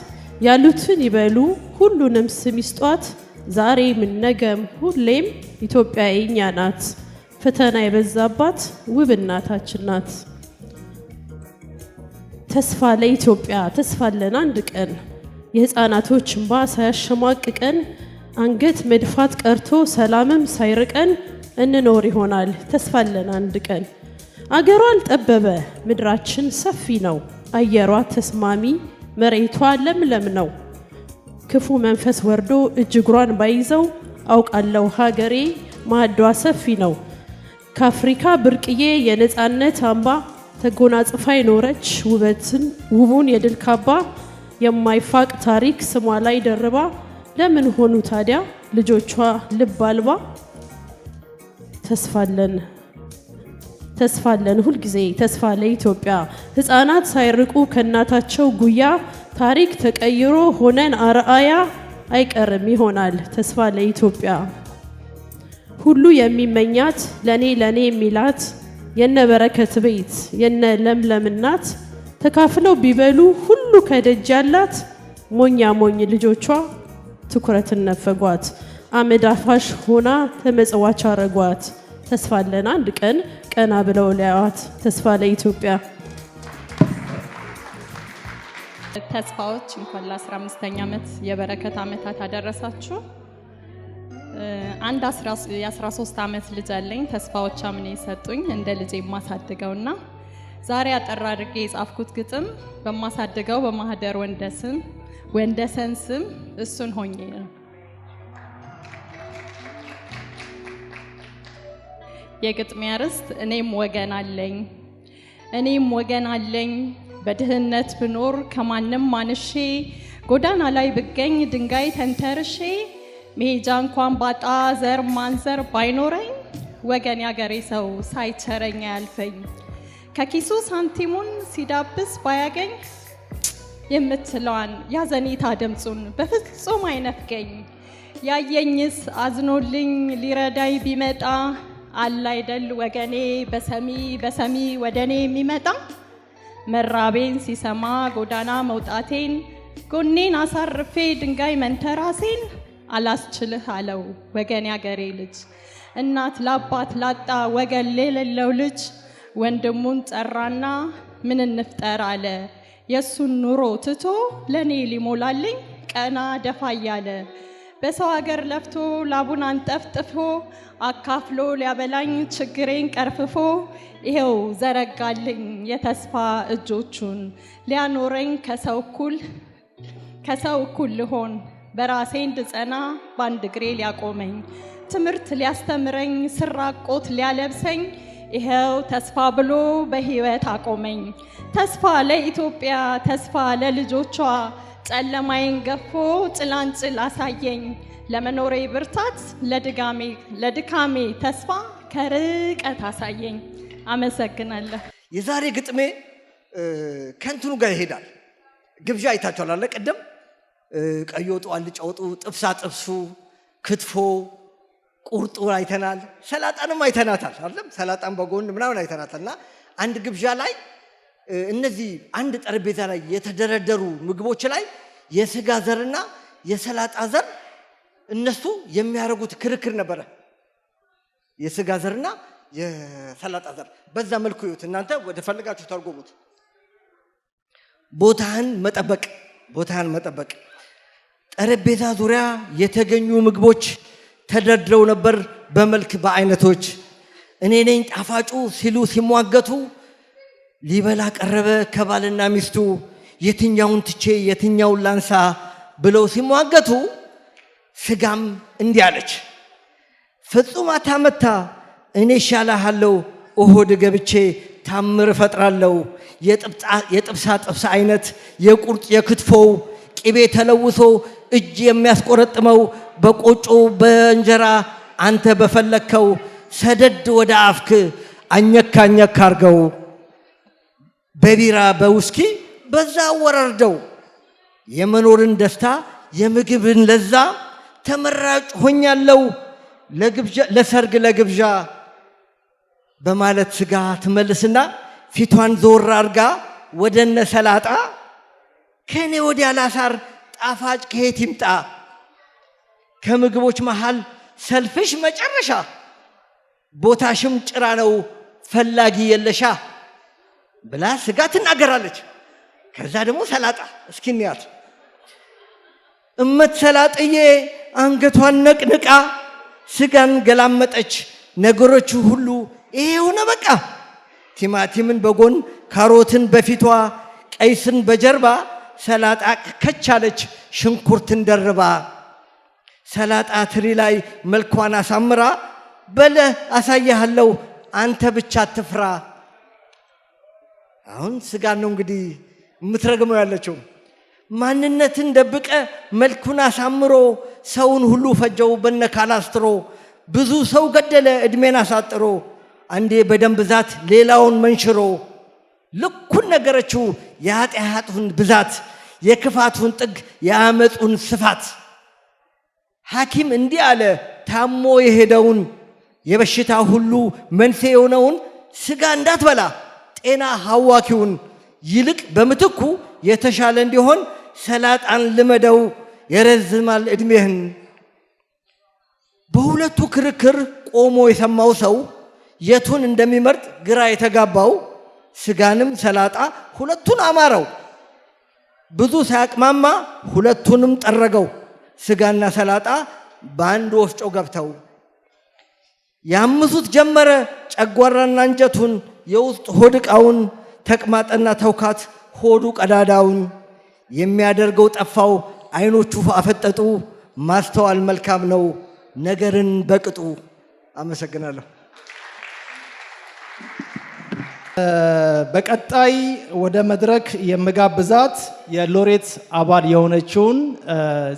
ያሉትን ይበሉ፣ ሁሉንም ስም ይስጧት። ዛሬም ነገም ሁሌም ኢትዮጵያ የኛ ናት። ፈተና የበዛባት ውብ እናታችን ናት። ተስፋ ለኢትዮጵያ፣ ተስፋ አለን አንድ ቀን የህፃናቶች እንባ ሳያሸማቅቀን፣ አንገት መድፋት ቀርቶ ሰላምም ሳይርቀን እንኖር ይሆናል፣ ተስፋ አለን አንድ ቀን። አገሯ አልጠበበ፣ ምድራችን ሰፊ ነው። አየሯ ተስማሚ፣ መሬቷ ለምለም ነው። ክፉ መንፈስ ወርዶ እጅ እግሯን ባይዘው አውቃለሁ ሀገሬ ማዕዷ ሰፊ ነው። ከአፍሪካ ብርቅዬ የነፃነት አምባ ተጎናጽፋ የኖረች ውበትን ውቡን የድል ካባ የማይፋቅ ታሪክ ስሟ ላይ ደርባ ለምን ሆኑ ታዲያ ልጆቿ ልብ አልባ? ተስፋለን፣ ተስፋለን ሁልጊዜ፣ ተስፋ ለኢትዮጵያ። ህፃናት ሳይርቁ ከእናታቸው ጉያ ታሪክ ተቀይሮ ሆነን አርአያ አይቀርም ይሆናል ተስፋ ለኢትዮጵያ። ሁሉ የሚመኛት፣ ለኔ ለኔ የሚላት፣ የነ በረከት ቤት የነ ለምለም እናት ተካፍለው ቢበሉ ሁሉ ከደጅ ያላት ሞኛ ሞኝ ልጆቿ ትኩረትን ነፈጓት፣ አመድ አፋሽ ሆና ተመጽዋች አረጓት። ተስፋ አለን አንድ ቀን ቀና ብለው ሊያዩዋት። ተስፋ ለኢትዮጵያ። ተስፋዎች፣ እንኳን ለ15ኛ ዓመት የበረከት ዓመታት አደረሳችሁ። አንድ የ13 ዓመት ልጅ አለኝ። ተስፋዎች አምኔ የሰጡኝ እንደ ልጄ የማሳድገውና ዛሬ አጠር አድርጌ የጻፍኩት ግጥም በማሳድገው በማህደር ወንደሰን ስም እሱን ሆኜ ነው። የግጥሜ አርዕስት እኔም ወገን አለኝ። እኔም ወገን አለኝ፣ በድህነት ብኖር ከማንም አንሼ፣ ጎዳና ላይ ብገኝ ድንጋይ ተንተርሼ፣ መሄጃ እንኳን ባጣ ዘር ማንዘር ባይኖረኝ ወገን ያገሬ ሰው ሳይቸረኝ አያልፈኝ። ከኪሱ ሳንቲሙን ሲዳብስ ባያገኝ የምትለዋን ያዘኔታ ድምፁን በፍጹም አይነፍገኝ። ያየኝስ አዝኖልኝ ሊረዳኝ ቢመጣ አለ አይደል ወገኔ በሰሚ በሰሚ ወደኔ የሚመጣ። መራቤን ሲሰማ ጎዳና መውጣቴን ጎኔን አሳርፌ ድንጋይ መንተራሴን አላስችልህ አለው ወገን ያገሬ ልጅ። እናት ለአባት ላጣ ወገን ለሌለው ልጅ ወንድሙን ጠራና ምን እንፍጠር አለ። የእሱን ኑሮ ትቶ ለእኔ ሊሞላልኝ ቀና ደፋ እያለ በሰው ሀገር ለፍቶ ላቡን አንጠፍጥፎ አካፍሎ ሊያበላኝ ችግሬን ቀርፍፎ ይሄው ዘረጋልኝ የተስፋ እጆቹን ሊያኖረኝ ከሰው እኩል ልሆን በራሴ እንድጸና በአንድ እግሬ ሊያቆመኝ ትምህርት ሊያስተምረኝ ስራቆት ሊያለብሰኝ ይኸው ተስፋ ብሎ በህይወት አቆመኝ። ተስፋ ለኢትዮጵያ፣ ተስፋ ለልጆቿ፣ ጨለማዬን ገፎ ጭላንጭል አሳየኝ። ለመኖሬ ብርታት፣ ለድካሜ ተስፋ ከርቀት አሳየኝ። አመሰግናለሁ። የዛሬ ግጥሜ ከእንትኑ ጋር ይሄዳል። ግብዣ አይታችኋል አለ ቅድም ቀይ ወጡ፣ አልጫ ወጡ፣ ጥብሳ ጥብሱ፣ ክትፎ፣ ቁርጡ አይተናል። ሰላጣንም አይተናታል አይደለም? ሰላጣን በጎን ምናምን አይተናታል። እና አንድ ግብዣ ላይ እነዚህ አንድ ጠረጴዛ ላይ የተደረደሩ ምግቦች ላይ የስጋ ዘርና የሰላጣ ዘር እነሱ የሚያደርጉት ክርክር ነበረ። የስጋ ዘርና የሰላጣ ዘር በዛ መልኩ ይዩት። እናንተ ወደ ፈለጋችሁ ተርጉሙት። ቦታህን መጠበቅ፣ ቦታህን መጠበቅ። ጠረጴዛ ዙሪያ የተገኙ ምግቦች ተደርድረው ነበር በመልክ በአይነቶች። እኔ ነኝ ጣፋጩ ሲሉ ሲሟገቱ ሊበላ ቀረበ ከባልና ሚስቱ። የትኛውን ትቼ የትኛውን ላንሳ ብለው ሲሟገቱ ስጋም እንዲህ አለች፣ ፍጹም አታመታ፣ እኔ እሻልሃለሁ፣ እሆድ ገብቼ ታምር እፈጥራለሁ። የጥብሳ ጥብስ አይነት የቁርጥ የክትፎው ቅቤ ተለውሶ እጅ የሚያስቆረጥመው በቆጮ በእንጀራ አንተ በፈለግከው ሰደድ ወደ አፍክ አኘካ አኘካ አርገው በቢራ በውስኪ በዛ አወራርደው የመኖርን ደስታ የምግብን ለዛ ተመራጭ ሆኛለው ለሰርግ ለግብዣ በማለት ስጋ ትመልስና ፊቷን ዞር አርጋ ወደነ ሰላጣ ከእኔ ወዲያ ላሳር ጣፋጭ ከየት ይምጣ? ከምግቦች መሃል ሰልፍሽ መጨረሻ ቦታሽም ጭራ ነው ፈላጊ የለሻ ብላ ስጋ ትናገራለች። ከዛ ደግሞ ሰላጣ እስኪ እንያት። እመት ሰላጥዬ አንገቷን ነቅንቃ ስጋን ገላመጠች። ነገሮቹ ሁሉ ይሄ ሆነ በቃ። ቲማቲምን በጎን፣ ካሮትን በፊቷ፣ ቀይስን በጀርባ ሰላጣ ከቻለች ሽንኩርትን ደርባ ሰላጣ ትሪ ላይ መልኳን አሳምራ በለ አሳያለሁ አንተ ብቻ አትፍራ። አሁን ስጋን ነው እንግዲህ የምትረግመው ያለችው። ማንነትን ደብቀ መልኩን አሳምሮ ሰውን ሁሉ ፈጀው በነ ካላስትሮ ብዙ ሰው ገደለ ዕድሜን አሳጥሮ አንዴ በደም ብዛት ሌላውን መንሽሮ ልኩን ነገረችው የኃጢአቱን ብዛት የክፋቱን ጥግ የአመፁን ስፋት። ሐኪም እንዲህ አለ ታሞ የሄደውን የበሽታ ሁሉ መንስኤ የሆነውን ስጋ እንዳትበላ ጤና ሐዋኪውን ይልቅ በምትኩ የተሻለ እንዲሆን ሰላጣን ልመደው የረዝማል ዕድሜህን። በሁለቱ ክርክር ቆሞ የሰማው ሰው የቱን እንደሚመርጥ ግራ የተጋባው ስጋንም ሰላጣ ሁለቱን አማረው። ብዙ ሳያቅማማ ሁለቱንም ጠረገው። ስጋና ሰላጣ በአንድ ወፍጮ ገብተው ያምሱት ጀመረ ጨጓራና አንጀቱን የውስጥ ሆድ ዕቃውን ተቅማጥና ተውካት ሆዱ ቀዳዳውን የሚያደርገው ጠፋው አይኖቹ አፈጠጡ። ማስተዋል መልካም ነው ነገርን በቅጡ። አመሰግናለሁ። በቀጣይ ወደ መድረክ የምጋብዛት የሎሬት አባል የሆነችውን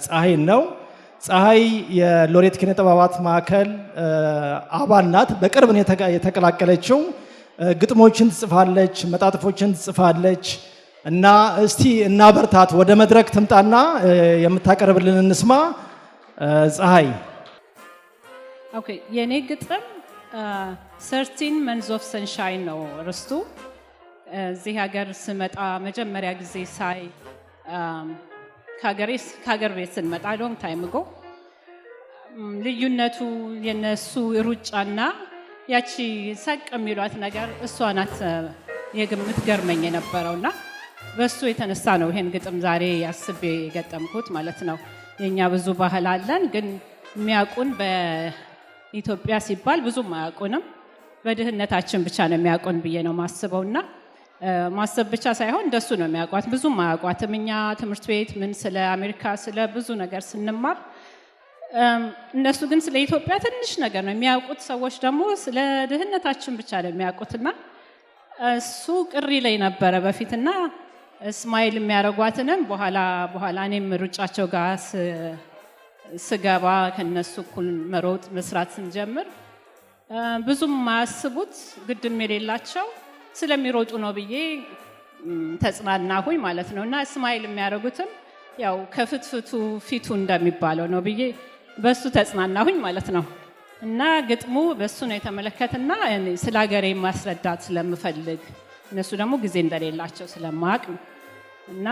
ፀሐይን ነው። ፀሐይ የሎሬት ኪነ ጥበባት ማዕከል አባል ናት። በቅርብ ነው የተቀላቀለችው። ግጥሞችን ትጽፋለች፣ መጣጥፎችን ትጽፋለች እና እስቲ እናበርታት። ወደ መድረክ ትምጣና የምታቀርብልን እንስማ። ፀሐይ። Okay፣ የእኔ ግጥም 13 Months of Sunshine ነው ርስቱ። እዚህ ሀገር ስመጣ መጀመሪያ ጊዜ ሳይ፣ ከሀገር ቤት ስንመጣ long time ago፣ ልዩነቱ የነሱ ሩጫና ያቺ ሳቅ የሚሏት ነገር እሷ ናት የግምት ገርመኝ የነበረው እና በእሱ የተነሳ ነው ይሄን ግጥም ዛሬ አስቤ የገጠምኩት ማለት ነው። የእኛ ብዙ ባህል አለን፣ ግን የሚያውቁን በኢትዮጵያ ሲባል ብዙም አያውቁንም። በድህነታችን ብቻ ነው የሚያውቁን ብዬ ነው ማስበው እና ማሰብ ብቻ ሳይሆን እንደሱ ነው የሚያውቋት። ብዙም አያውቋትም። እኛ ትምህርት ቤት ምን ስለ አሜሪካ ስለ ብዙ ነገር ስንማር እነሱ ግን ስለ ኢትዮጵያ ትንሽ ነገር ነው የሚያውቁት። ሰዎች ደግሞ ስለ ድህነታችን ብቻ ነው የሚያውቁትና እሱ ቅር ይለኝ ነበረ በፊትና smile የሚያደርጓትንም በኋላ በኋላ እኔም ሩጫቸው ጋር ስገባ ከነሱ እኩል መሮጥ መስራት ስንጀምር ብዙም የማያስቡት ግድም የሌላቸው ስለሚሮጡ ነው ብዬ ተጽናናሁኝ ማለት ነው። እና smile የሚያደርጉትም ያው ከፍትፍቱ ፊቱ እንደሚባለው ነው ብዬ በሱ ተጽናናሁኝ ማለት ነው። እና ግጥሙ በሱ ነው የተመለከትና ስለ ሀገሬ ማስረዳት ስለምፈልግ እነሱ ደግሞ ጊዜ እንደሌላቸው ስለማቅ ነው። እና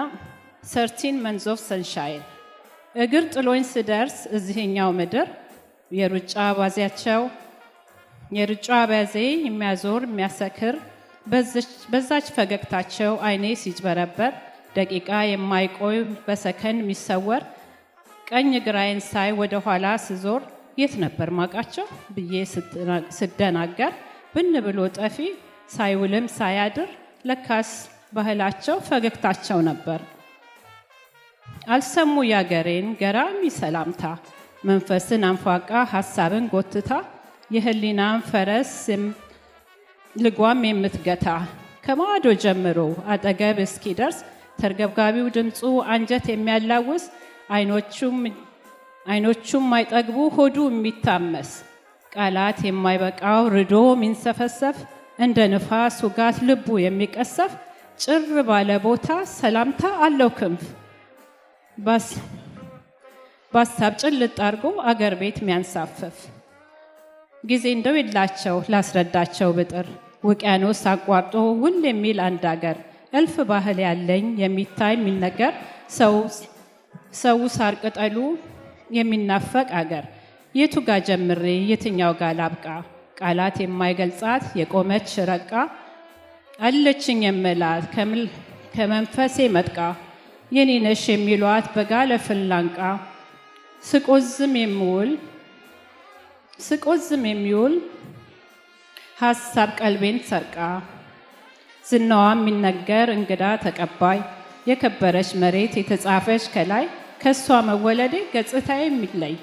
13 Months of Sunshine። እግር ጥሎኝ ስደርስ እዚህኛው ምድር የሩጫ አባዜ የሚያዞር የሚያሰክር በዛች ፈገግታቸው አይኔ ሲጭበረበር ደቂቃ የማይቆይ በሰከንድ የሚሰወር ቀኝ ግራዬን ሳይ ወደ ኋላ ስዞር የት ነበር ማቃቸው ብዬ ስደናገር ብን ብሎ ጠፊ ሳይውልም ሳያድር ለካስ ባህላቸው ፈገግታቸው ነበር። አልሰሙ ያገሬን ገራሚ ሰላምታ መንፈስን አንፏቃ ሀሳብን ጎትታ የህሊናን ፈረስ ልጓም የምትገታ ከማዶ ጀምሮ አጠገብ እስኪደርስ ተርገብጋቢው ድምፁ አንጀት የሚያላውስ አይኖቹም አይጠግቡ ሆዱ የሚታመስ ቃላት የማይበቃው ርዶ የሚንሰፈሰፍ እንደ ንፋስ ውጋት ልቡ የሚቀሰፍ ጭር ባለ ቦታ ሰላምታ አለው ክንፍ በሀሳብ ጭልጥ አድርጎ አገር ቤት የሚያንሳፍፍ። ጊዜ እንደው የላቸው ላስረዳቸው ብጥር ውቅያኖስ አቋርጦ ውል የሚል አንድ አገር እልፍ ባህል ያለኝ የሚታይ የሚነገር ሰው ሳር ቅጠሉ የሚናፈቅ አገር የቱ ጋ ጀምሬ የትኛው ጋ ላብቃ? ቃላት የማይገልጻት የቆመች ረቃ አለችኝ የምላት ከመንፈሴ መጥቃ የኔ ነሽ የሚሏት በጋለ ፍላንቃ ስቆዝም የሚውል ሀሳብ ቀልቤን ሰርቃ ዝናዋ የሚነገር እንግዳ ተቀባይ የከበረች መሬት የተጻፈች ከላይ ከሷ መወለዴ ገጽታዬ የሚለይ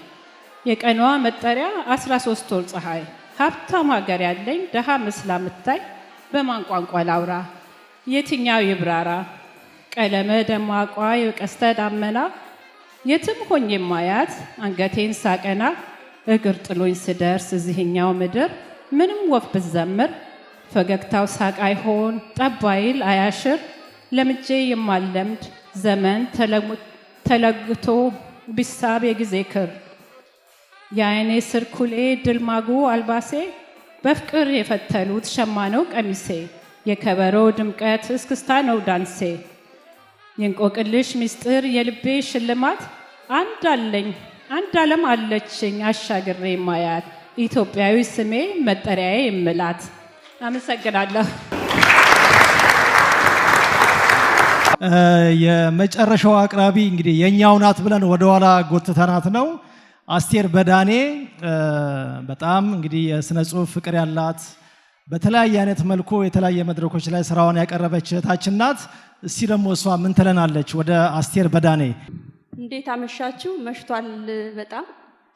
የቀኗ መጠሪያ 13 ወር ፀሐይ ሀብታም ሀገር ያለኝ ደሃ መስላ ምታይ በማን ቋንቋ ላውራ የትኛው ይብራራ? ቀለመ ደማቋ የቀስተ ዳመና የትም ሆኜ ማያት አንገቴን ሳቀና እግር ጥሎኝ ስደርስ እዚህኛው ምድር ምንም ወፍ ብዘምር ፈገግታው ሳቅ አይሆን ጠባይል አያሽር ለምጄ የማለምድ ዘመን ተለግቶ ቢሳብ የጊዜ ክር የአይኔ ስር ኩሌ ድልማጉ አልባሴ በፍቅር የፈተሉት ሸማ ነው ቀሚሴ የከበሮ ድምቀት እስክስታ ነው ዳንሴ የእንቆቅልሽ ምስጢር የልቤ ሽልማት አንድ አለኝ አንድ ዓለም አለችኝ አሻግሬ ማያት ኢትዮጵያዊ ስሜ መጠሪያዬ የምላት። አመሰግናለሁ። የመጨረሻው አቅራቢ እንግዲህ የኛው ናት ብለን ወደኋላ ጎትተናት ነው። አስቴር በዳኔ በጣም እንግዲህ የስነ ጽሁፍ ፍቅር ያላት በተለያየ አይነት መልኩ የተለያየ መድረኮች ላይ ስራዋን ያቀረበች እህታችን ናት። እስቲ ደግሞ እሷ ምን ትለናለች? ወደ አስቴር በዳኔ። እንዴት አመሻችሁ? መሽቷል በጣም፣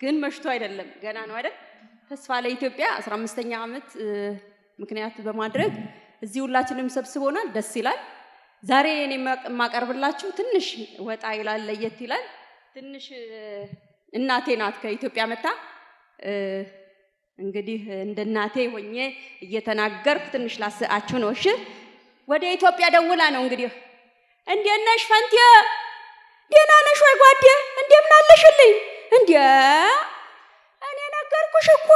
ግን መሽቶ አይደለም ገና ነው አይደል? ተስፋ ለኢትዮጵያ 15ኛ ዓመት ምክንያት በማድረግ እዚህ ሁላችንም ሰብስቦናል። ደስ ይላል። ዛሬ እኔ የማቀርብላችሁ ትንሽ ወጣ ይላል፣ ለየት ይላል። ትንሽ እናቴ ናት ከኢትዮጵያ መታ። እንግዲህ እንደ እናቴ ሆኜ እየተናገርኩ ትንሽ ላስቃችሁ ነው። እሺ፣ ወደ ኢትዮጵያ ደውላ ነው እንግዲህ፣ "እንዴት ነሽ ፈንቴ? ደህና ነሽ ወይ ጓዴ? እንደምን አለሽልኝ? እንዴ፣ እኔ ነገርኩሽ እኮ፣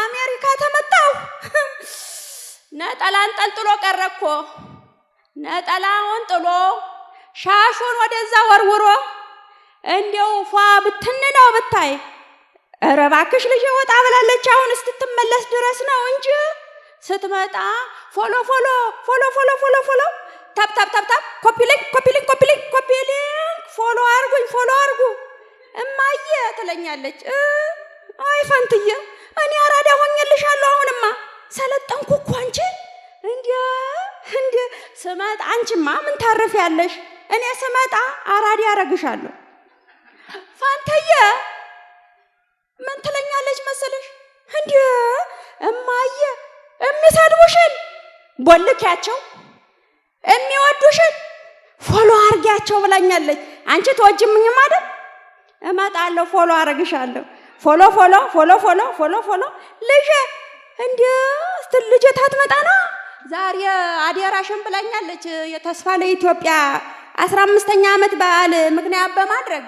አሜሪካ ተመጣሁ ነጠላ አንጠልጥሎ ቀረ እኮ። ነጠላውን ጥሎ፣ ሻሹን ወደዛ ወርውሮ እንዲያው ፏ ብትን ነው ብታይ። ኧረ እባክሽ ልጄ ወጣ ብላለች። አሁን እስክትመለስ ድረስ ነው እንጂ ስትመጣ follow follow follow follow follow follow፣ tap tap tap tap፣ copy link copy link copy link copy link፣ follow አርጉኝ፣ follow አርጉ እማዬ" ትለኛለች። አይ ፈንትዬ፣ እኔ አራዳ ሆኜልሻለሁ። አሁንማ ሰለጠንኩ እኮ። አንቺ እንዴ እንዴ፣ ስመጣ አንቺማ ምን ታርፊያለሽ? እኔ ስመጣ አራዳ ያረግሻለሁ።" ፋንተየ ምን ትለኛለች መሰለሽ? "እንዴ እማዬ፣ የሚሰድቡሽን ቦልኪያቸው፣ የሚወዱሽን follow አርጊያቸው" ብላኛለች። አንቺ ትወጂምኝም አይደል? እመጣለሁ፣ follow አረግሻለሁ። Follow follow follow follow follow follow። ልጄ እንዴ ስትል፣ ልጄ ታትመጣ ነው ዛሬ አደራሽን ብላኛለች። የተስፋ ለኢትዮጵያ 15ኛ ዓመት በዓል ምክንያት በማድረግ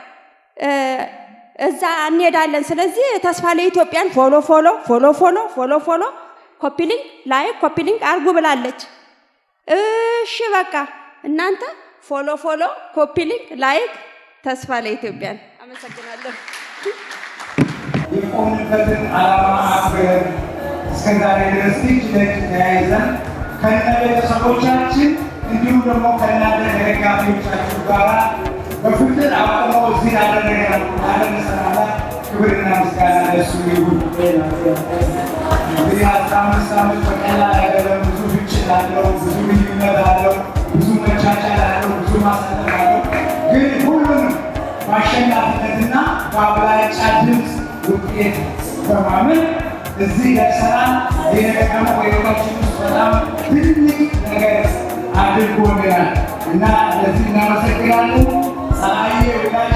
እዛ እንሄዳለን። ስለዚህ ተስፋ ለኢትዮጵያን follow follow follow follow follow follow፣ copy link like copy link አርጉ ብላለች። እሺ በቃ እናንተ follow follow copy link like ተስፋ ለኢትዮጵያን። አመሰግናለሁ። የቆምንበትን ዓላማ አክብረን እስከ ዛሬ ድረስ እጅ ለእጅ ተያይዘን ከነ ቤተሰቦቻችን እንዲሁም ደግሞ ከእናንተ ከደጋፊዎቻችሁ ጋራ በፍቅር አቁሞ እዚህ ላደረሰን አምላክ ክብርና ምስጋና ለእሱ ይሁን። እንግዲህ 15 ዓመት በቀላል አይደለም። ብዙ ግጭት አለው፣ ብዙ ልዩነት አለው፣ ብዙ መቻቻል አለው፣ ብዙ ማሳለፍ አለው። ግን ሁሉንም በአሸናፊነትና በአብላጫ ድምፅ ውጤት በማመን እዚህ ደርሰናል። ይህ ነገር ደግሞ በሕይወታችን ውስጥ በጣም ትልቅ ነገር አድርጎልናል እና ለዚህ እናመሰግናለን። ፀሐዬ፣ ወዳጅ